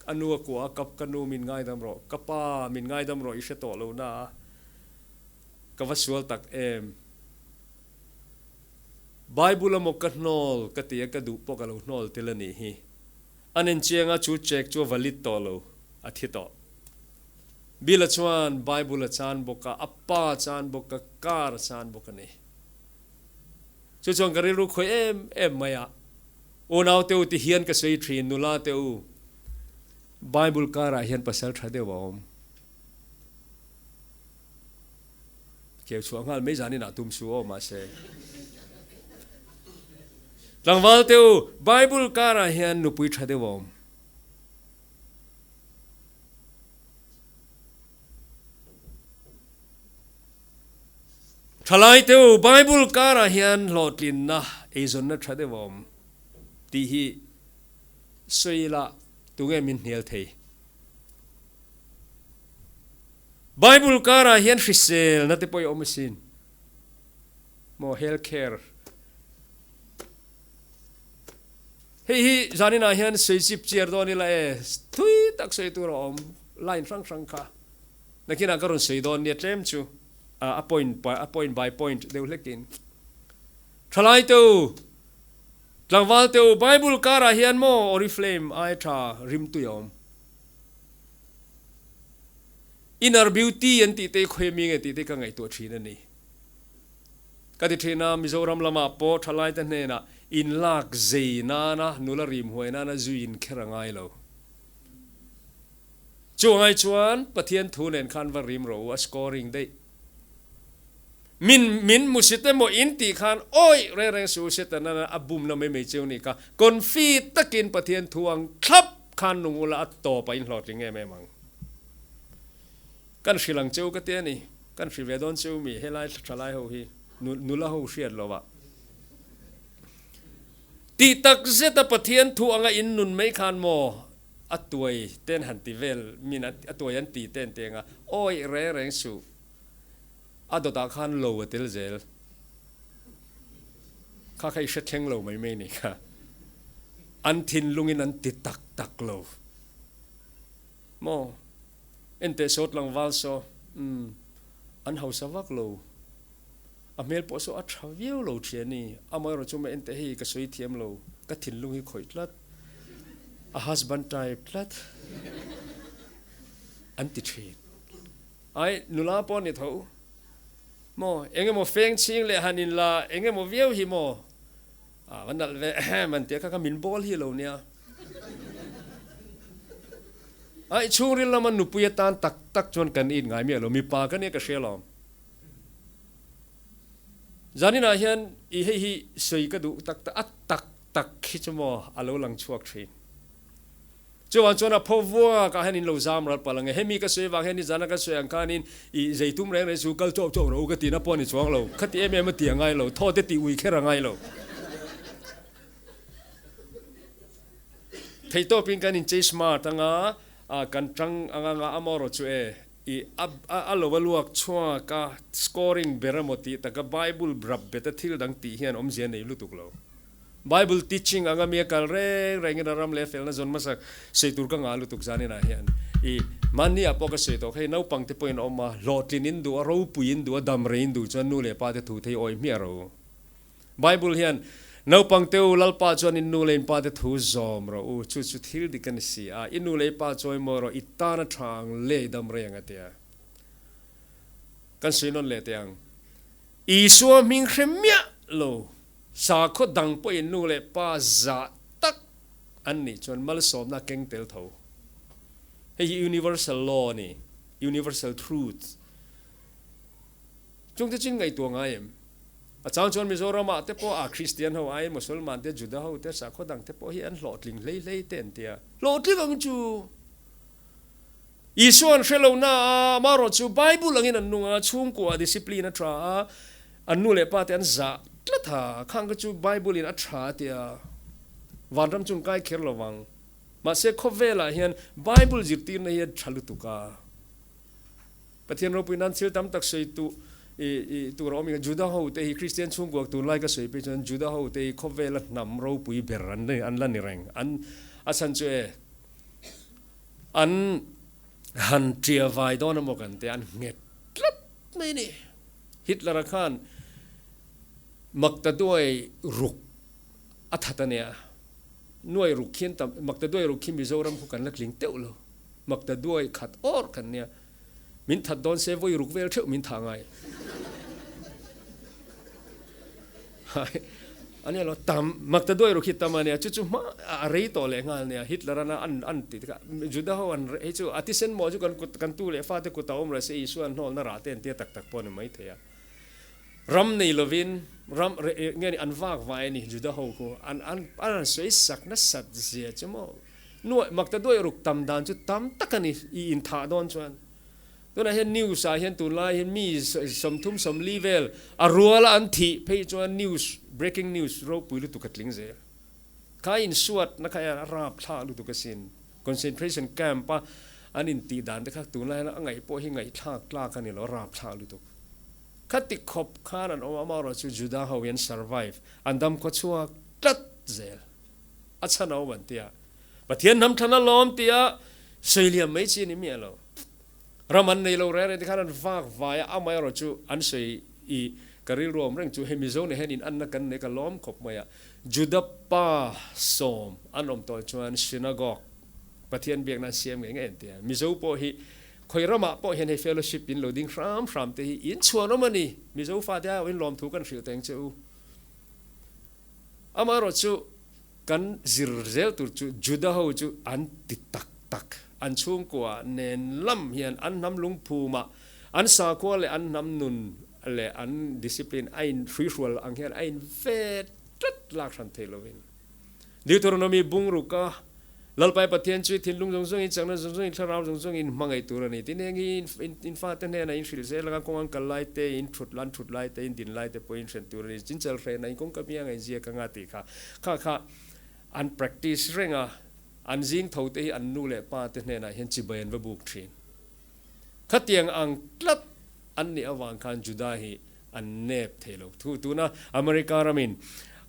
A nu a kuah a, Kap ka nu min ngaidam rawh, ka pa min ngaidam rawh i hre tawh lo na a, ka va sual tak em. Bible a maw ka hnawl ka ti a, ka duh pawh ka lo hnawl tel a nih hi. An enchiang a, chu check chu a valid tawh lo, a thi tawh. Bill-a chuan Bible a chan bawk a, a pa a chan bawk a, car a chan bawk a ni. Chu chuan ka rilru khawih em em mai a, Unau te u ti hian ka sawi thin, nula te u, Bible car ah hian pasal tha deuh a awm. Keu chhuah nghal mai zan inah tum su aw mahse. Tlangval te u, Bible car ah hian nupui tha deuh a awm. Thalai te u, Bible karah hian hlawhtlinna, eizawnna tha deuh a awm tih hi sawi ila tunge min hnial thei? Bible karah hian hriselna te pawh i awm asin. Maw health care. Hei hi zaninah hian sawi chip chiar dawn ila e, thui tak sawi tur a awm, line hrang hrang kha. Nakinah ka rawn sawi dawn nia tlem chu a point a point by point deuh hlekin. Thalai te u, tlangval te u, Bible karah hian maw Oriflame ai tha rimtui a awm. Inner beauty an tih te hi khawi mi nge tih te ka ngaihtuah thin a ni. Ka ti thin a, Mizoram lamah pawh thalaite hnenah inlak zei nana nula rim huai nana zui inkher a ngai lo. Chu angai chuan Pathian thu nen khan va rim rawh u, a scoring daih. Min min hmusit emaw in tih khan awih reng reng suh u, Setana a bumna mai mai cheu nih kha confi takin Pathian thu ang thlap khan nung ula a tawp a inhlawhtling em em ang. Kan hrilh ang cheu ka ti a ni. Kan hrilh ve dawn cheu mi helai thalai ho hi nula ho hriat lo ah. Tih tak zet a Pathian thu anga in nun mai khan maw a tuai ten han ti vel min a tuai an ti ten teng a awih reng reng suh a dawtah khan lo a tel zel kha kha i hre thleng lo mai mai ni kha an thinlungin an ti tak tak lo maw. Enteh saw tlangval saw umm an hausa vak lo, a hmel pawh saw a tha viau lo thian i, amaherawh chu mah enteh hei ka sawi thiam lo, ka thinlung hi khawih tlat, a husband type tlat an ti thin. Ai nula pawh ni tho maw eng emaw feng chhing leh han in la eng emaw viau hi maw a va nalh ve ehem an tia kha kha min bawl hi lo nia. Aih chhungril lama nupui atan tak tak chuan kan it ngai miah lo, mipa ka nia ka hria lawm. Zaninah hian i hei hi sawi ka duh tak tak, a tak tak hi chu maw a lo lang chhuak thin. Chuvang chuan a pho vuakah hian in lo zam ral palh ang e, hemi ka sawi avang hian nizana ka sawi ang khanin i zeitum reng reng chu kal chawk chawk rawh u ka tihna pawh a ni chuang lo, khati em em a tih a ngai lo, thaw te tih ui kher a ngai lo. Theihtawpin kan inchei smart anga, kan tang ang anga amaherawh chu e, i a lo a luak chhuak a, scoring ber emaw tih taka Bible rap bet a thil dang tih hian awmzia nei lutuk lo. Bible teaching anga mi a kal reng rengin a ram leh felna zawn hmasa sawi tur ka ngah lutuk zaninah hian i mahni ah pawh ka sawi tawh hei naupang te pawhin a awm a, hlawhtlin in duh a, ropui in duh a, dam rei in duh chuan nu leh pa te thu thei awih hmiah ro. Bible hian, Naupang te u, Lalpa chuan in nu leh in pa te thu zawm rawh u, chu chu thil dik a ni si a, i nu leh i pa chawi mawi rawh, i tan a tha ang leh i dam rei ang a ti a. Kan sawi nawn leh teh ang. Isua hming hre miah lo, sakhaw dang pawhin nu leh pa zah tak an nih chuan malsawmna a keng tel tho. Hei hi universal law a ni, universal truth. Chungte chu in ngaihtuah ngai em? A chang chuan Mizoramah te pawh a Kristian ho aiin Mosolman te, Juda ho te, sakhaw dang te pawh hi an hlawhtling hlei hlei te an ti a. Hlawhtling ang chu Isua an hre lo na a, amaherawh chu Bible angin an nung a, chhungkua discipline a tha a, an nu leh pa te an zah tlat a, khang kha chu Bible in a tha a ti a, vanram chu an kai kher lo vang. Mahse khawvelah hian Bible zirtirna hi a tha lutuk a. Pathian ropui nan thil tam tak sawi tu i tur a awm in Juda ho te hi Kristian chhungkuak tunlai ka sawi phei chuan Juda ho te hi khawvela hnam ropui ber an ni an la ni reng an a chhan chu e an han tia vai dawn emaw kan tia an nghet tlat mai a ni. Hitler-a khan Maktaduai ruk a that a nia nuai ruk khian tam Maktaduai ruk khi Mizoram khu kan la tling teuh lo. Maktaduai khat awr kan nia. Min that dawn se vawi ruk vel theuh min thah ngai. A nia lo tam Maktaduai ruk hi tam a nia chu chu hma a rei tawh leh nghal nia Hitler ana an an ti kha Juda ho an hei chu a tisen maw chu kan kut kan tu leh fate kut a awm lo se Isua an hnawlna rah te an tia tak tak pawh a ni mai thei a. Ram nei lovin ram nge ni an vak vai a ni Juda ho khu an an an sawi sak nasat zia chu maw. Nuaih Maktaduaih ruk tam dan chu tam tak a ni i inthah dawn chuan. Tunah hian news ah hian tunlai hian mi 30 40 vel a ruala an thih phei chuan news breaking news ropui lutuk a tling zel. Kha insuat na kha hian a rap thlak lutuk asin. Concentration camp a an intih dan te kha tunlai hian a ngaih pawh hi ngaihthlak tlak a ni lo a rap thlak lutuk. Khati khawp khan an awm a amaherawhchu Juda ho hi an survive an dam khawchhuak tlat zel. A chhan a awm an ti a, Pathian hnam thlan a lawm tia sawi liam mai chi a ni miah lo. Ram an nei lo reng reng tikhan an vak vai a, amaherawh chu an sawi i ka rilru awm reng chu hei Mizo nih hian in anna kan nei ka lawm khawp mai a, Juda pa sawm an awm tawh chuan synagogue Pathian biakna an siam ngei ngei an ti a, Mizo pawh hi khawi ramah pawh hian hei fellowship in lo ding hram hram te hi in chhuan awm a ni, Mizo fate a in lawmthu kan hrilh teng che u. Amaherawh chu kan zir zel tur chu Juda ho chu an ti tak tak, an chhungkua nen lam hian an hnam lungphumah an sakhua leh an hnam nun leh an discipline a in hruihrual ang hian a in ve tlat lak hran thei lovin. Deuteronomy bungruka Lalpai Pathian chu i thinlung zawng zawngin, chakna zawng zawngin, thlarau zawng zawngin hmangaih tur a ni. Tin, heng hi in fate hnenah in hrilh zel anga kawng an kal lai te, in thut an thut lai te, in din lai te pawh in hren tur a ni. Chinchal hrehna in kawngka bianga in ziak anga tih kha kha kha an practice reng a, an zing tho te hi an nu leh pa te hnenah hian chibai an va buk thin. Khatiang ang tlat an nih avang khan Juda hi An nep thei lo. Thu tuna America ramin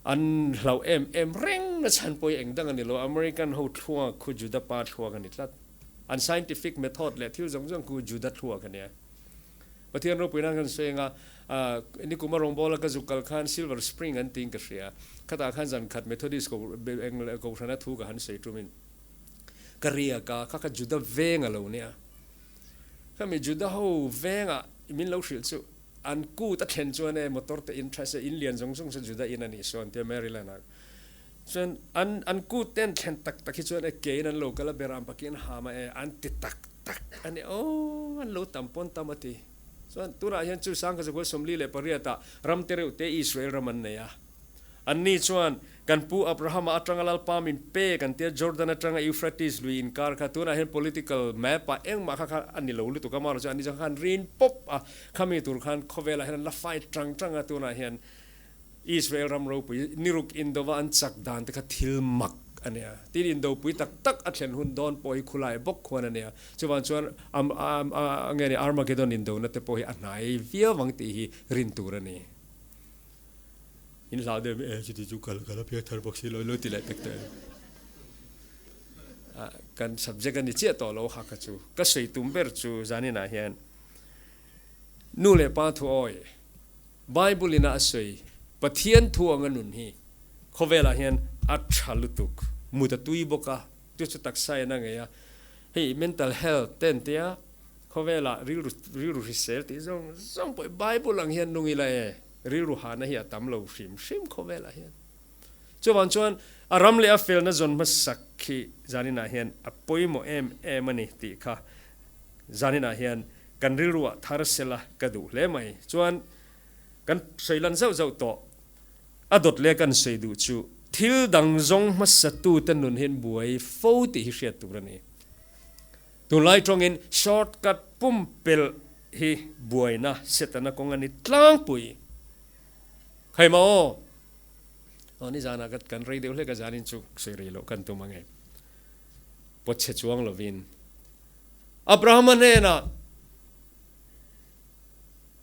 an hlauh em em reng na chhan pawh hi eng dang a ni lo. American ho thluak khu Juda pa thluak a ni tlat. An scientific method leh thil zawng zawng khu Juda thluak a nia. Pathian ropui nan kan sawi anga nikum a rawngbawla ka zuk kal khan Silver Spring an tiin ka hria. Khatah khan zan khat Methodist kohhrana thu ka han sawi tumin ka riak a, kha kha Juda veng a lo nia. Khami Juda ho vengah min lo hrilh chu An kut a thlen chuan e motor te in tha se in lian zawng zawng se Juda in a nih sawn tia Maryland ah chuan an an kut te an thlen tak tak hi chuan e ke in an lo kal a beram pakin an ham a e an ti tak tak a ni aw an lo tam pawn tam a ti chuan tunah hian chu Sangkhazakual 48 ah ram te reuh te Israel ram an nei a. Anni chuan, Kan pu Abrahama atanga Lalpa min pek an tia, Jordan atanga Euphrates lui inkar kha tunah hian political map ah engmah kha kha a ni lo lutuk a, amaherawhchu chu anni chuan khan rin pawp a, khami tur khan khawvelah hian an la fight tang tang a, tunah hian Israel ram ropui niruk indova an chak dan te kha thil mak a nia, tin indopui tak tak a thlen hun dawn pawh hi khulai bawk khuan a nia, chuvang chuan nge ni Armageddon indona te pawh hi a hnai viau ang tih hi rin tur a ni. In hlau deuh e chuti chu kal kal a piak thar bawk si lo lo ti leh pek tawh em. Kan subject a ni chiah tawh lo kha kha chu ka sawi tum ber chu zaninah hian nu leh pa thu awi Bible ina a sawi Pathian thu anga nun hi khawvelah hian a tha lutuk mut a tui bawk a chu chu taksa in a ngei a hei mental health te an tia khawvelah rilru rilru hrisel tih zawng zawng pawh Bible ang hian nung ila e. Rilru hahna hi a tam lo hrim hrim khawvelah hian. Chuvang chuan a ram leh a felna zawn hmasak khi zaninah hian a pawimawh em em a ni tih kha zaninah hian kan rilruah thar sela ka duh hle mai. Chuan. Kan sawi lan zauh zauh tawh. A dawt leh kan sawi duh chu thil dang zawng hmasatute nun hian buai fo tih hi hriat tur a ni. Tunlai tawngin short cut pumpelh hi buaina setana kawng a ni tlangpui. Khai maw aw? Aw nizanah ka kan rei deuh hlek a zanin chu sawi rei loh kan tum ange. Pawtchhe chuang lovin Abrahama hnenah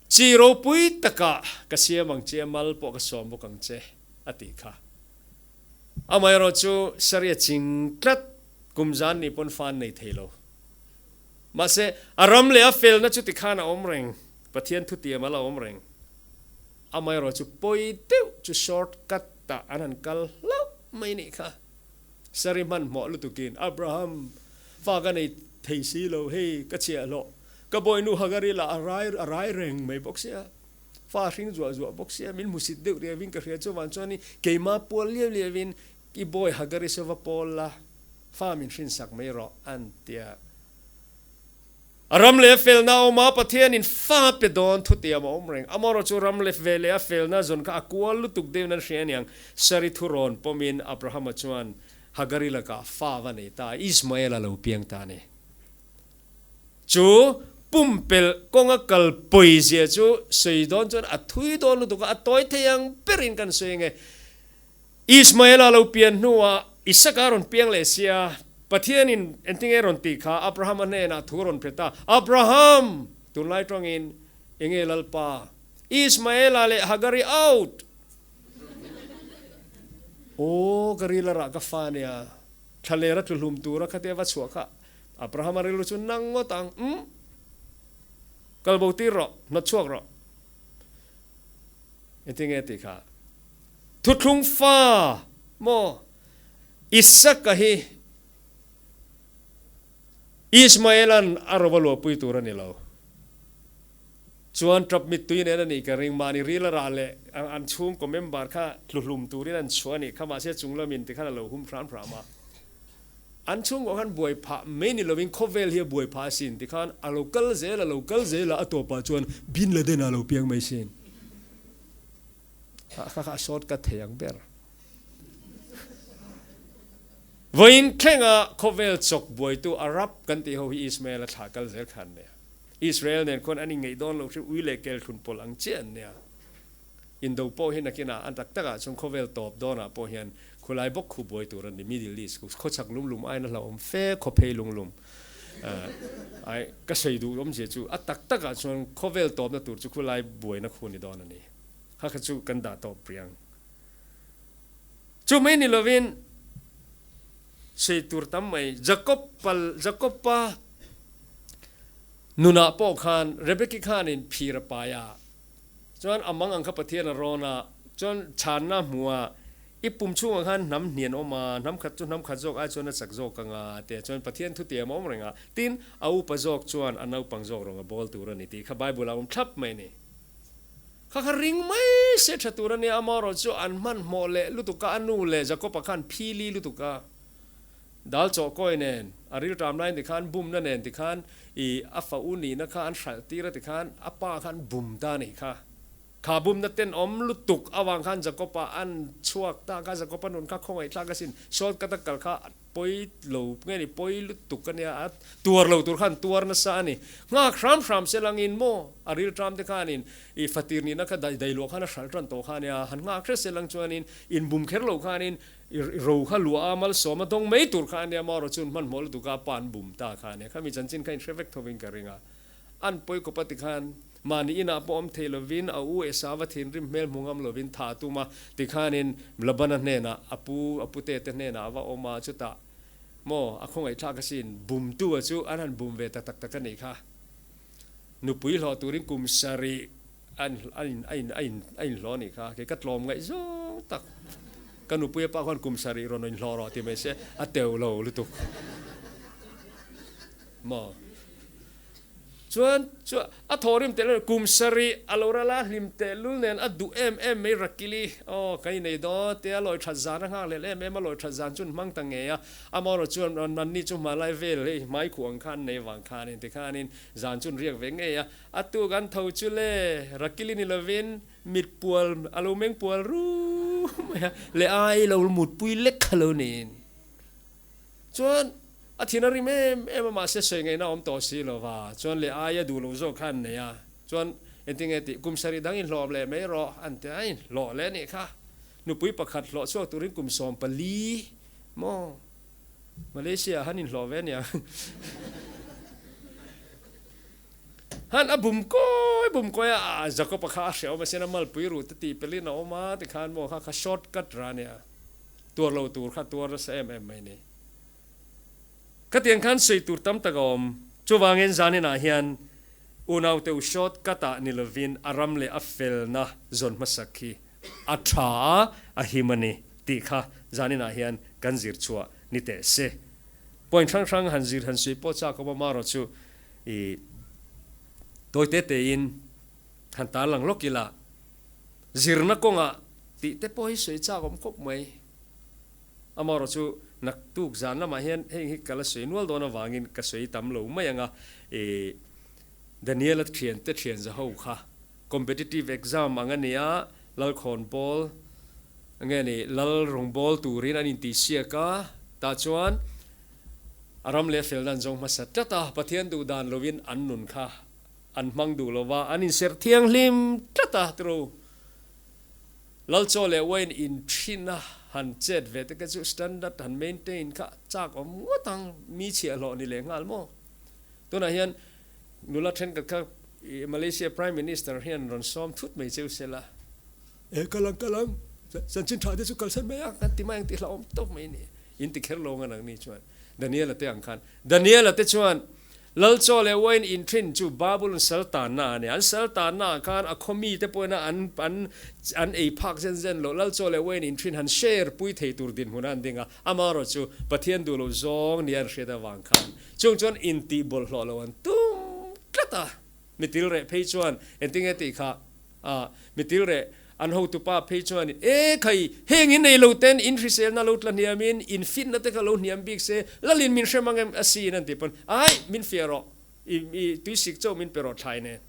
Chi ropui takah ka siam ang che, mal pawh ka sawm bawk ang che, a tih kha. Amaherawh chu Saria ching tlat kum zan nih pawn fa an nei thei lo. Mahse, a ram leh a felna chu tikhan a awm reng, Pathian thutiam a la awm reng. Amaherawh chu pawi deuh chu short cut ah an han kal hlauh mai nih kha. Sari hmanhmawh lutukin, Abraham, fa ka nei thei si lo, hei ka chhiahhlawh Ka bawihnu Hagari lah a rai a rai reng mai bawk sia, fa a hring zuah zuah bawk sia, min hmusit deuh riauin ka hria chuvang chuanin keimah pual liau liauin i bawi Hagari saw va pawl la, fa min hrinsak mai rawh an tia. A ram leh a felna a awm a, Pathianin fa pe dawn thutiam a awm reng. Amaherawh chu ram leh ve leh a felna zawn kha a kual lutuk deuhin an hria aniang, Sari thurawn pawmin Abrahama chuan Hagari lakah fa va nei ta, Ismaela lo piang ta a ni. Chu pumpelh kawnga kal pawi zia chu sawi dawn chuan a thui dawn lutuk a, a tawi thei ang berin kan sawi ange. Ismaela lo pian hnuah Isaka rawn piang leh sia, Pathianin engtinge rawn tih kha Abrahama hnenah thu rawn phet a, Abraham! Tunlai tawngin enge Lalpa? Ismaela leh Hagari out! Aw ka ril a rah ka fa nia, thlalera tlu hlum tura khatia va chhuah kha Abrahama rilru chu nang ngawt ang, umm, kal bo tir rawh, hnawt chhuak rawh. Engtin nge tih kha? Thuthlung fa maw Isaka hi Ismaelan a rova luahpui tur a ni lo. Chuan tap mittui nen a nih ka ring, mahni ril a rah leh an chhungkaw member kha tluhlum turin an chhuah a nih kha, mahse chunglamin tikhan a lo hum hram hram a. An chhungkaw khan buai phah mai ni lovin khawvel hi a buai phah asin tikhan a lo kal zel a lo kal zel a, a tawpah chuan Bin Laden a lo piang mai sin. Kha kha a short cut thei ang ber. Vawiin thlenga khawvel chawk buaitu Arab kan tih ho hi Ismael a thlah kal zel kha an nia. Israel nen khuan an inngei dawn lo hrim ui leh kel thlun pawlh ang chiah an nia. Indo pawh hi nakinah an tak takah chuan khawvel tawp dawnah pawh hian khulai bawk khu buai tur a ni, Middle East khu khawchhak lum lum aiin a hlauhawm fe khawphei lung lum ai ka sawi duh awmzia chu a tak takah chuan khawvel tawpna tur chu khulai buaina khu ni dawn a ni. Kha kha chu kan dah tawp riang. Chu mai ni lovin sawi tur tam mai Jacob pal Jacob pa nunah pawh khan Rebeki khanin phir a pai a. Chuan a mang ang kha Pathian a rawn a, chuan chhanna a hmu a, I pum chhungah khan hnam hnian awm a, hnam khat chu hnam khat zawk ai chuan a chak zawk ang a, tia chuan Pathian thutiam a awm reng a. Tin, a upa zawk chuan a naupang zawk rawng a bawl tur a ni tih kha Bible-ah a awm thlap mai a ni. Kha kha ring mai se tha tur a nia, amaherawh chu an hmanhmawh leh lutuk a, a nu leh Jakob-a khan phili lutuk a. Dal chawhkawi nen, a rilṭam laiin tikhan bumna nen tikhan i a fa u nihna kha an hralh tir a tikhan a pa khan bum ta a nih kha. Kha bumna tenawm lutuk avang khan Jakob-a an chhuak ta kha, Jakob-a nun kha khawngaihthlak asin, shortcut a kal kha pawi lo nge ni, pawi lutuk a nia, a tuar lo tur khan tuar nasa a ni. Nghak hram hram se langin maw a rilṭam te khanin i fatir nihna kha dai luah khan a hralh ṭan tawh kha a nia, han nghak hre se lang chuanin inbum kher lo khanin I ro kha luah a, malsawm a dawng mai tur kha a nia, marawh chuan hmanhmawh lutuk a pa an bum ta kha a nia, khami chanchin kha inhre vek thovin ka ring a. An pawi kawp a tikhan mahni inah pawh awm thei lovin a u Esau-a thinrim hmel hmu ngam lovin tha a tum a, tikhanin Labana hnenah a pu, a pute te hnenah a va awm a, chutah maw a khawngaihthlak asin, bumtu a chu an han bum ve ta tak tak a nih kha. Nupui hlawh turin kum sarih a inhlawh a nih kha, kei ka tlawm ngaih zawng tak. Ka nupui a pa khuan kum sarih rawn inhlawh rawh ti mai se a teu lo lutuk maw. Chuan chu a thawhrim teh kum sarih a lo ral a, hlim teh lul nen a duh em em mai Rakili aw ka inei dawn tia lawi that zan a nghak lel em em a, lawi that zan chu an hmang ta ngei a, amaherawh chuan anni chu hmalai vel hei hmai khuh ang khan nei vang khanin tikhanin zan chu an riak ve ngei a, a tuk an tho chu le Rakili ni lovin mit pual a lo meng pual rum mai a, leh ai lo mutpui lek kha lo niin. Chuan a thin a rim em em a, mahse sawi ngaihna a awm tawh si lo va, chuan leh aia duh lo zawk kha an nei a, chuan engtinge tih kum sarih dang inhlawh leh mai rawh an ti a, inhlawh leh anih kha, nupui pakhat hlawh chhuak turin kum 14 maw Malaysia ah han inhlawh ve aniang han a bum kawi bum kawi a, Jacob-a kha a hrehawm asin a malpui ruh te tih pelin a awm a tikhan maw kha kha short cut ra ania. Tuar lo tur kha tuar nasa em em mai ni. Khatiang khan sawi tur tam tak a awm. Chuvangin zaninah hian unaute u short cut ah ni lovin a ram leh a felna zawn hmasak hi a tha a, a him a ni tih kha zaninah hian kan zir chhuah ni teh se. Point hrang hrang han zir han sawi pawh chak awm a, marawh chu i tawi te tein han tarlang lawk ila. Zirna kawngah tih te pawh hi sawi chak awm khawp mai. Amaherawh chu naktuk zan lamah hian heng hi ka la sawi nual dawn avangin ka sawi tam lo mai ang a, ih Daniela thiante thian za ho kha competitive exam ang a ni a, Lalkhawn pawl nge ni Lal rawngbâwl turin an intihsiak a, tah chuan a ram leh felna an zawng hmasa tlat a, Pathian duh dan lovin an nun kha An hmang duh lo va, an inserh thianghlim tlat a, tiro. Lalchaw leh Wayne in thin a han chet ve te kha chu standard han maintain kha chak awm ngawt ang, mi chhiahhlawh ni leh nghal maw? Tunah hian nula thenkhat kha Malaysia Prime Minister hian rawn sawm thut mai cheu sela, E kal ang, kal ang, chanchin tha te chu kalsan mai ang, kan ti mai ang tih hlauhawm tawp mai ni. In ti kher lo ang a nangni chuan. Daniela te ang khan. Daniela te chuan Lalchaw leh Wayne inthin chu Babulon sal tanna a ni. An sal tanna ah khan a khaw mite pawhin an an an ei phak zen zen loh. Lalchaw leh Wayne inthin han share pui thei tur dinhmun a an ding a. Amaherawh chu Pathian duh loh zawng nia an hriat avang khan chung chuan intih bawlhhlawh loh an tum tlat a. Mitil reh phei chuan engtinge tih kha A, mitil reh, an hotupa phei chuan, E khai, heng in nei lo ten in hriselna lo tla hniamin in fitna te kha lo hniam bik se, Lalin min hrem ang em asin an ti pawn, Ai, min fiah rawh, i, i tuisik chauh min pe rawh thlai nen.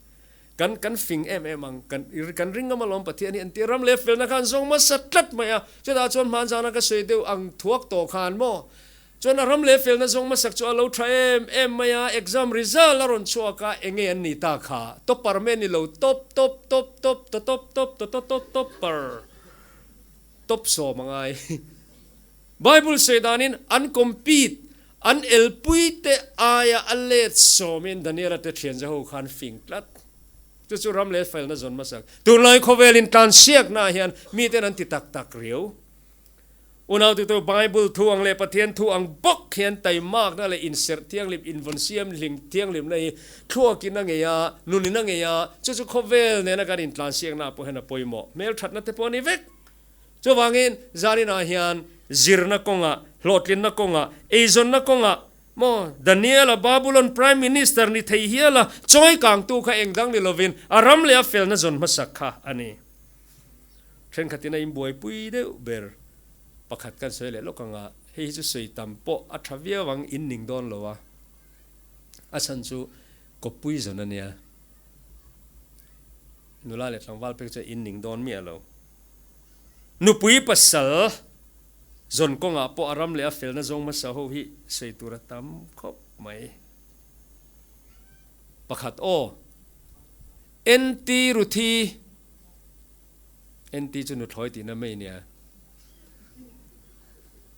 Kan, kan fing em em ang, kan, kan ring ngam alawm Pathian hi an ti ram leh felna khan zawng hmasa tlat mai a, chutah chuan hmanzana ka sawi deuh ang thuak tawh khan maw, Chuan a ram leh felna zawng hmasak chu a lo tha em em mai a, exam result a rawn chhuak a, enge an nih ta kha? Topper mai a ni lo, top top top top ta top top ta top top topper top sawm a ngai. Bible sawi danin an compete, an elpui te aia a let sawmin Daniela te thian zaho khan fing tlat. Chu chu ram leh felna zawn hmasak. Tunlai khawvelin tlansiaknaah hian miten an ti tak tak riau. Unau tutu Bible thu ang leh Pathian thu ang bawk hian taimakna leh inserh thianghlim, invawn siam hlim thianghlimna hi thluakin a ngei a, nunin a ngei a, chu chu khawvel nena kan intlansiakna ah pawh hian a pawimawh. Hmelthatna te pawh a ni vek. Chuvangin zaninah hian zirna kawngah, hlawhtlinna kawngah, eizawnna kawngah maw Daniela Babulon Prime Minister ni thei hiala chawi kangtu kha engdang ni lovin a ram leh a felna zawn hmasak kha a ni. Thenkhatin a inbuaipui deuh ber pakhat kan sawi leh lawk ang a, hei hi chu sawi tam pawh a tha viau ang, in ning dawn lo a, a chhan chu kawppui zawn a nia, nula leh tlangval pek chuan in ning dawn miah lo. Nupui pasal zawn kawngah pawh a ram leh a felna zawng hmasa ho hi sawi tur a tam khawp mai. Pakhat aw, NT Ruthi. NT chu nuthlawi tihna mai nia.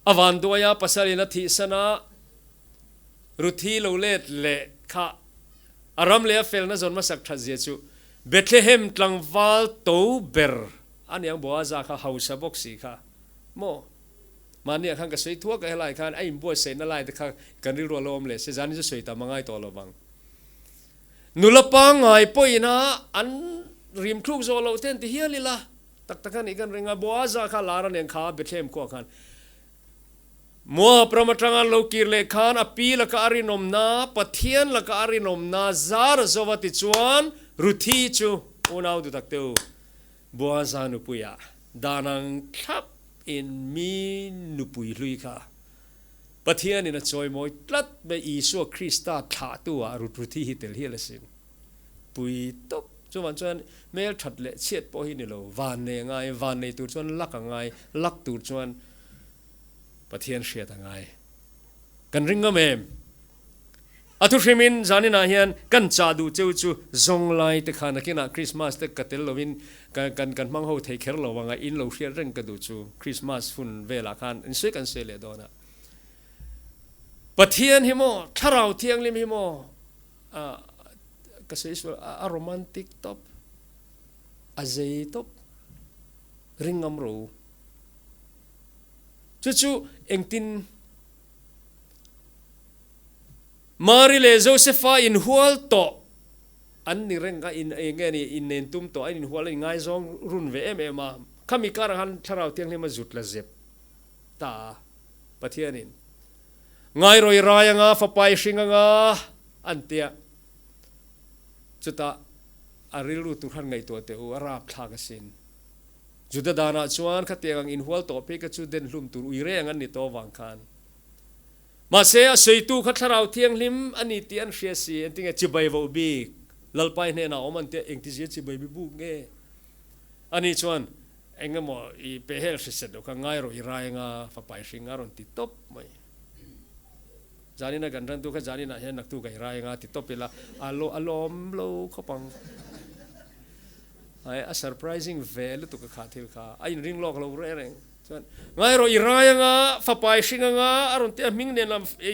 A vanduaia pasalin a thihsan a, Ruthi lo let leh kha a ram leh a felna zawn hmasak that zia chu Bethlehem tlangval to ber a niang Boaza kha hausa bawk si kha maw? Mahniah khan ka sawi thuak a helai khan a inbuatsaihna lai te kha kan rilru a lo awm leh se zanin chu sawi tam a ngai tawh lo vang. Nula pangngai pawhin a an rim thluk zawh loh ten ti hial ila tak tak a nih kan ring a, Boaza kha lar a nen kha Bethlehem khuah khan. Moab ram atanga an lo kir leh khan a pi laka a rinawmna, Pathian laka a rinawmna zar a zova tichuan Ruthi chu unau dutak te u Boaza nupuiah dan ang thlap in mi nupui hlui kha Pathianin a chawimawi tlat mai Isua Krista thlahtu ah Ruthi hi tel hial asin. Pui tawp. Chuvang chuan hmel that leh chhiat pawh hi ni lo, van nei a ngai, van nei tur chuan lak a ngai, lak tur chuan Pathian hriat a ngai. Kan ring ngam em? A thu hrimin zaninah hian kan chah duh cheu chu zawng lai te kha nakinah Krismas te ka tel lovin kan kan kan hmang ho thei kher lo anga in lo hriat reng ka duh chu Krismas hun velah khan in sawi kan sawi leh dawn a. Pathian hi maw Thlarau Thianghlim hi maw ka sawi sual a romantic tawp a zei tawp ring ngam ro. Chu chu engtin Mari leh Josefa inhual tawh an ni reng a, in eng nge ni inen tum tawh a, in inhual a inngaizawng run ve em em a. Khami karah khan Thlarau Thianghlim a zut la zep ta a, Pathianin Ngairawi rai anga fapa i hring anga an tia. Chutah a rilru tur han ngaihtuah teh u, a rapthlak asin. Juda danah chuan khatiang ang inhual tawh phei kha chu den hlum tur ui reng an ni tawh avang khan. Mahse, a sawitu kha Thlarau Thianghlim a ni tih an hria si, engtinge chibai voh bik Lalpai hnenah awm an tia engtizia chibai bi buk nge? Ani chuan, Eng emaw i pehhel hriset loh kha ngai rawh i rai anga fapa i hring a rawn ti tawp mai. Zanina kan rantu kha zaninah hian naktu ka i rai anga ti tawp ila a lawm lo khawp ang. Ai a surprising ve lutuk a kha thil kha a inring lawk lo reng reng chuan ngai rawh i rai anga fapa i hring anga a rawn ti a hming nen lam i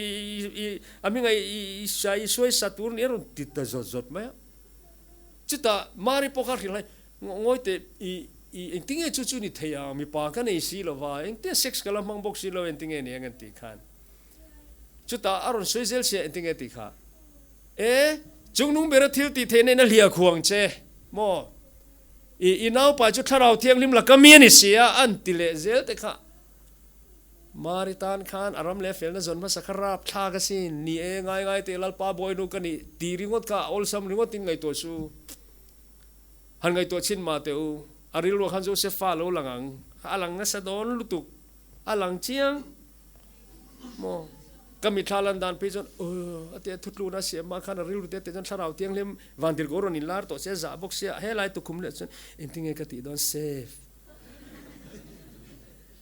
i a hming a i i i suai sa tur ni a rawn ti ta zawt zawt mai a chutah Mari pawh kha hrilh hai ngawi teh i i engtinge chu chu ni thei ang mipa ka nei si lova engtin sex ka la hmang bawk si lo engtinge ni ang an tih khan chutah a rawn sawi zel sia engtinge tih kha E, chungnung bera thil tih theihna in a hliah khuang che maw? I, i naupai chu Thlarau Thianghlim laka mi a ni si a, an ti leh zel te kha. Mari tan khan a ram leh felna zawn hmasa kha rap thlak asin, ni e, ngai ngai teh Lalpa Bawinu ka nih ti ringawt kha a awlsam ringawt in ngaihtuah su. Han ngaihtuah chhin mah teh u, a rilruah khan Josefa lo lang ang, a lang nasa dawn lutuk, a lang chiang. Maw? Ka mithla lan dan phei chuan aw a tia thutluna siam mah khan a rilru te te chuan thlarau thianghlim vantir ko rawn inlar tawh sia zah bawk sia helai tukhum leh chuan engtinge ka tih dawn safe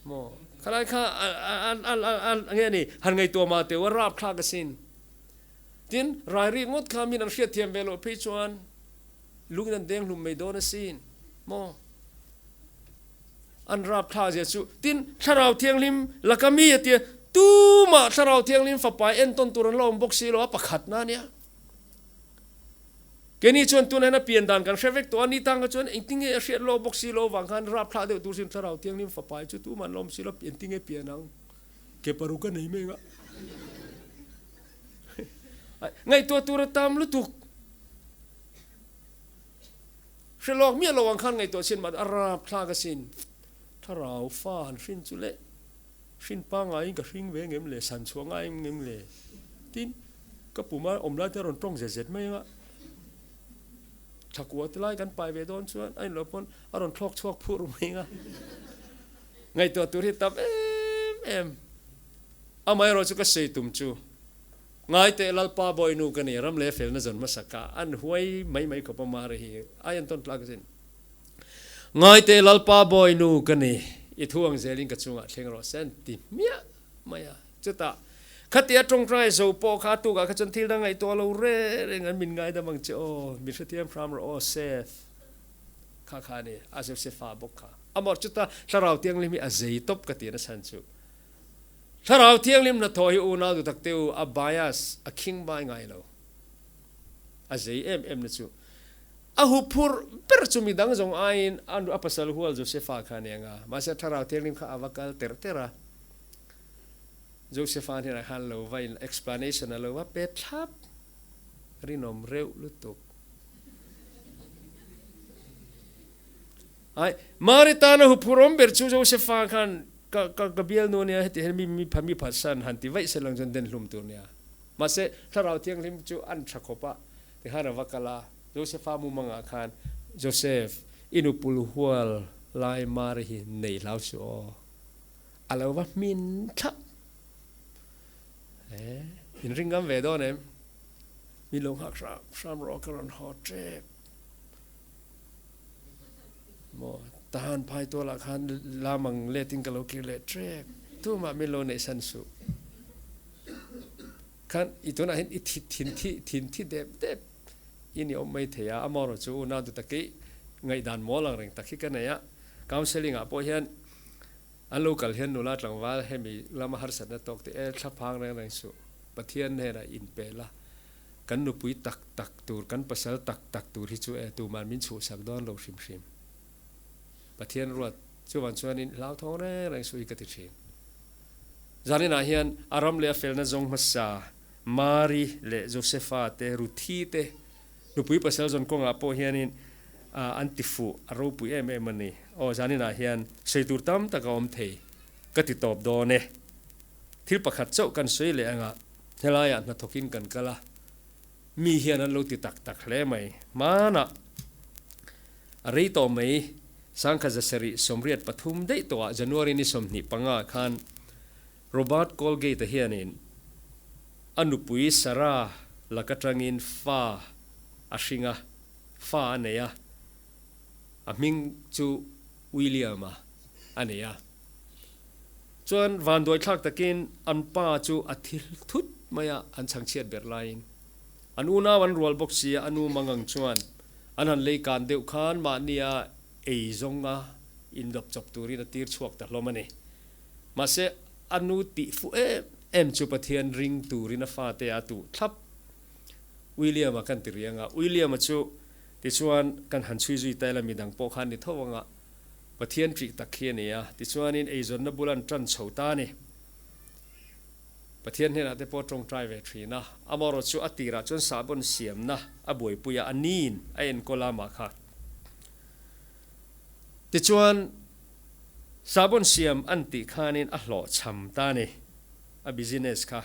maw khalai kha a nge ni han ngaihtuah mah teu a rapthlak asin tin rai rik ngawt kha min an hriatthiam ve loh phei chuan lungin an deng hlum mai dawn asin maw. An rap thla zia chu. Tin, Thlarau Thianghlim laka mi a tia, tumah Thlarau Thianghlim fapa entawn tur an la awm bawk si lo a, pakhatna a nia. Keini chuan tunah hian a pian dan kan hre vek tawh a, ni tang kha chuan engtinge a hriat lawk bawk si lo avang khan rap thla deuh tur sin Thlarau Thianghlim fapa hi chu tumah an la awm si lo, engtinge pian ang? Ke paruk a nei mai ang a. Ngaihtuah tur a tam lutuk. Hre lawk miah lo ang khan ngaihtuah chhin mah a rap thlak asin. Thlarau fa han hrin chu le hrin pangaiin ka hring ve ngem le, san chhuah ngai ngem le tin ka puma awm lai te a rawn tawng zet zet mai anga thakua te lai kan pai ve dawn chuan a inlo pawn a rawn thlawk chhuak phur mai anga ngaihtuah tur hi tam em em. Amaherawh chu ka sawi tum chu. Ngai teh Lalpa Bawinu ka ni, ram leh felna zawn hmasa ka an huai mai mai khawp a Mari hi ai an tawn tlak zin. Ngai teh Lalpa Bawinu ka ni, i thu ang zelin ka chungah thleng rawh se an ti hmiah mai a. Chutah khatia tawngtai zo pawh kha a tukah kha chuan thil dang ngaihtuah lo reng reng an min ngaidam ang che aw, min hrethiam hram rawh aw Seth kha kha a ni, a Josefa bawk kha. Amah chutah Thlarau Thianghlim hi a zei tawp ka ti na chhan chu. Thlarau Thianghlim hnathawh hi unau duh tak te u, a bias, a khing bai ngai lo. A zei em em na chu. A huphurh ber chu midang zawng aiin a a pasal hual Josefa kha a ni ang a, mahse Thlarau Thianghlim kha a va kal terh terh a. Josefa hnenah khan lo va in explanation a lo va pe thlap. Rinawm reuh lutuk. Ai, Mari tana huphurh awm ber chu Josefa khan. Ka ka ka bialnu ania heti hian mi mi mi phatsan han ti vaih se lang chuan den hlum tur nia. Mahse Thlarau Thianghlim chu an tha khawp a, tikhan a va kal a, Josepha mumangah khan, Joseph, i nupul hual lai Mari hi nei hlau suh aw. A lo va hmin thlap. He, in ring ngam ve dawn em? Mi lo nghak hram hram rawh ka rawn haw tep. Maw, tahan phai tualah khan lam ang letin ka lo kir leh trek. Tumah min lo neih san suh. Khan i tunah hian i thi thin thi thin thi dep dep in i awm mai thei a, amaherawh chu unau duh taki ngaihdan mawl ang reng tak hi ka nei a. Counselling ah pawh hian an lo kal hian nula tlangval hemi lama harsatna tawk te e thlaphang reng reng suh. Pathian hnenah inpe la. Kan nupui tak tak tur, kan pasal tak tak tur hi chu e tuman min chhuhsak dawn lo hrim hrim. Pathian ruat chuvang chuanin hlauthawng reng reng suh hi ka ti thin. Zaninah hian a ram leh a felna zawng hmasa Mari leh Josepha te, Ruthi te nupui pasal zawn kawngah pawh hianin an ti fuh a ropui em em a ni. Aw zaninah hian sawi tur tam tak a awm thei ka ti tawp dawn e. Thil pakhat chauh kan sawi leh anga helaiah hnathawkin kan kal a, mi hian an lo ti tak tak hle mai. Hmanah a rei tawh mai, Sangkha zasarih 83 daih tawhah January ni 25 khan Robert Colgate-a hianin a nupui Sarah lak atangin fa a hring a, fa a nei a, a hming chu William-a a ni a. Chuan vanduaithlak takin an pa chu a thil thut mai a, an chhangchhiat ber laiin an unau an rual bawk si a, a nu mangang chuan an han lei kan deuh khan mahnia ei zawnga indawp chawp turin a tir chhuak ta hlawm a ni. Mahse, a nu tih fuh em em chu Pathian ring turin a fate a tuh thlap. William-a kan ti riang a, William-a chu tichuan kan han chhui zui ta ila midang pawh khan ni tho anga, Pathian ṭih tak hi a ni a, tichuanin eizawnna bul an ṭan chho ta a ni. Pathian hnenah te pawh ṭawngṭai ve ṭhin a, amaherawh chu a tirah chuan sahbawn siamna a buaipui a, a niin a enkawl a mah kha. Tichuan, sahbawn siam an tih khanin a hlawhchham ta a ni, a business kha.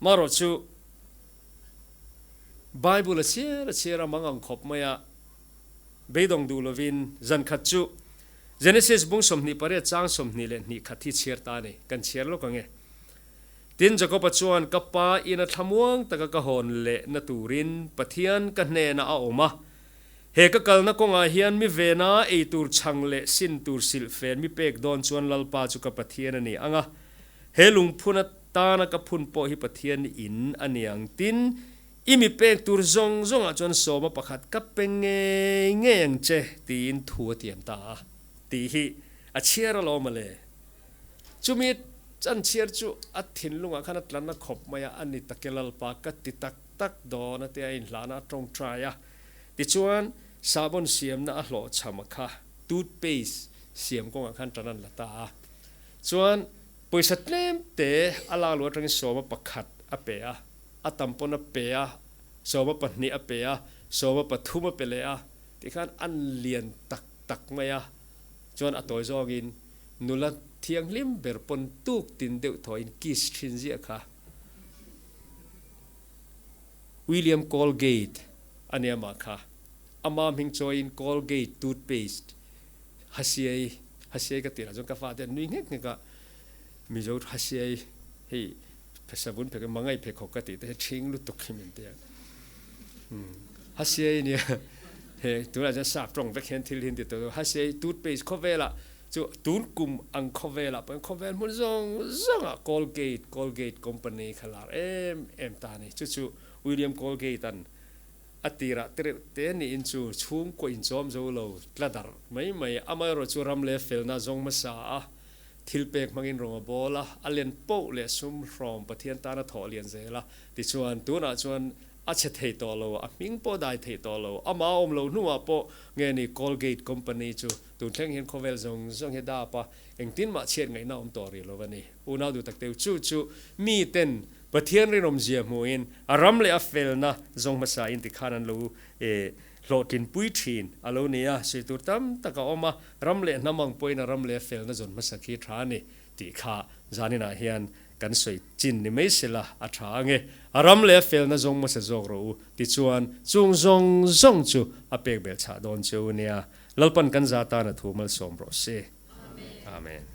Amaherawh chu Bible a chhiar a chhiar a mang ang khawp mai a, Beidawng duh lovin zan khat chu Genesis bung 28 chang 22 khat hi chhiar ta a ni. Kan chhiar lawk ang e. Tin, Jakoba chuan, Ka pa ina thlamuang taka ka hawn lehna turin Pathian ka hnenah a awm a. He ka kalna kawngah hian mi vena ei tur chhang leh sin tur silhfen mi pek dawn chuan Lalpa chu ka Pathian a ni ang a. He lungphun atana ka phun pawh hi Pathian in a ni ang. Tin, I mi pek tur zawng zawngah chuan sawma pakhat ka pe ngei ngei ang che tiin thu a tiam ta a tih hi a chhiar alawm a le. Chumi chan chhiar chu a thinlungah khan a tlanna khawp mai a, a ni take Lalpa ka ti tak tak dawn a tia a inhlahna a tawngtai a. Tichuan sahbawn siamna a hlawhchham a kha toothpaste siam kawngah khan tan an la ta a. Chuan pawisa tlem te a lak luh atangin sawma pakhat a pe a. A tam pawn a pe a, 12 a pe a, 13 a pe leh a, tikhan an lian tak tak mai a, chuan a tawi zawngin nula thianghlim ber pawn tuk tin deuh thawiin kiss thin ziah kha. William Colgate a nia mah kha, ama hming chawiin Colgate toothpaste hasiai hasiai ka tih lah chuan ka fate an nui nghek nghek a, Mizo hasiai hei Savun phek mangai phek khawk ka tih te hi ṭhing lutuk hi min ti a. Hasiai nia he tunah chuan sap ṭawng vek hian thil hi an ti tawh a, hasiai toothpaste khawvelah chu tun kum ang khawvelah pawh hian khawvel hmun zawng zawngah Colgate Colgate company kha lar em em ta a ni. Chu chu William Colgate-a'n a tirah te reuh te niin chu chhungkaw inchawm zo lo tla darh mai mai amaherawh chu ram leh felna zawng hmasa a Thil pek hmangin rawng a bawl a, a len poh leh sum hrawm Pathian tan a thawh lian zel a. Tichuan, tunah chuan a chhe thei tawh lo, a hming pawh dai thei tawh lo. Amah a awm lo hnuah pawh nge ni Colgate Company chu tun thleng hian khawvel zawng zawng hi dap a, engtin mah chhiat ngaihna awm tawh rih lo a ni. Unau duh tak teu chu chu miten Pathian rinawmzia hmuhin a ram leh a felna zawng hmasa in tikhan an lo. hlawhtlinpui thin a lo ni a, sawi tur tam tak a awm a, ram leh hnam ang pawhin a ram leh felna zawn hmasak hi tha a ni tih kha zaninah hian kan sawi chin ni mai sela a tha ange. A ram leh felna zawng hmasa zawk rawh u tichuan chung zawng zawng chu a pek belh chhah dawn che u nia. Lalpan kan za tan a thu malsawm rawh se. Amen.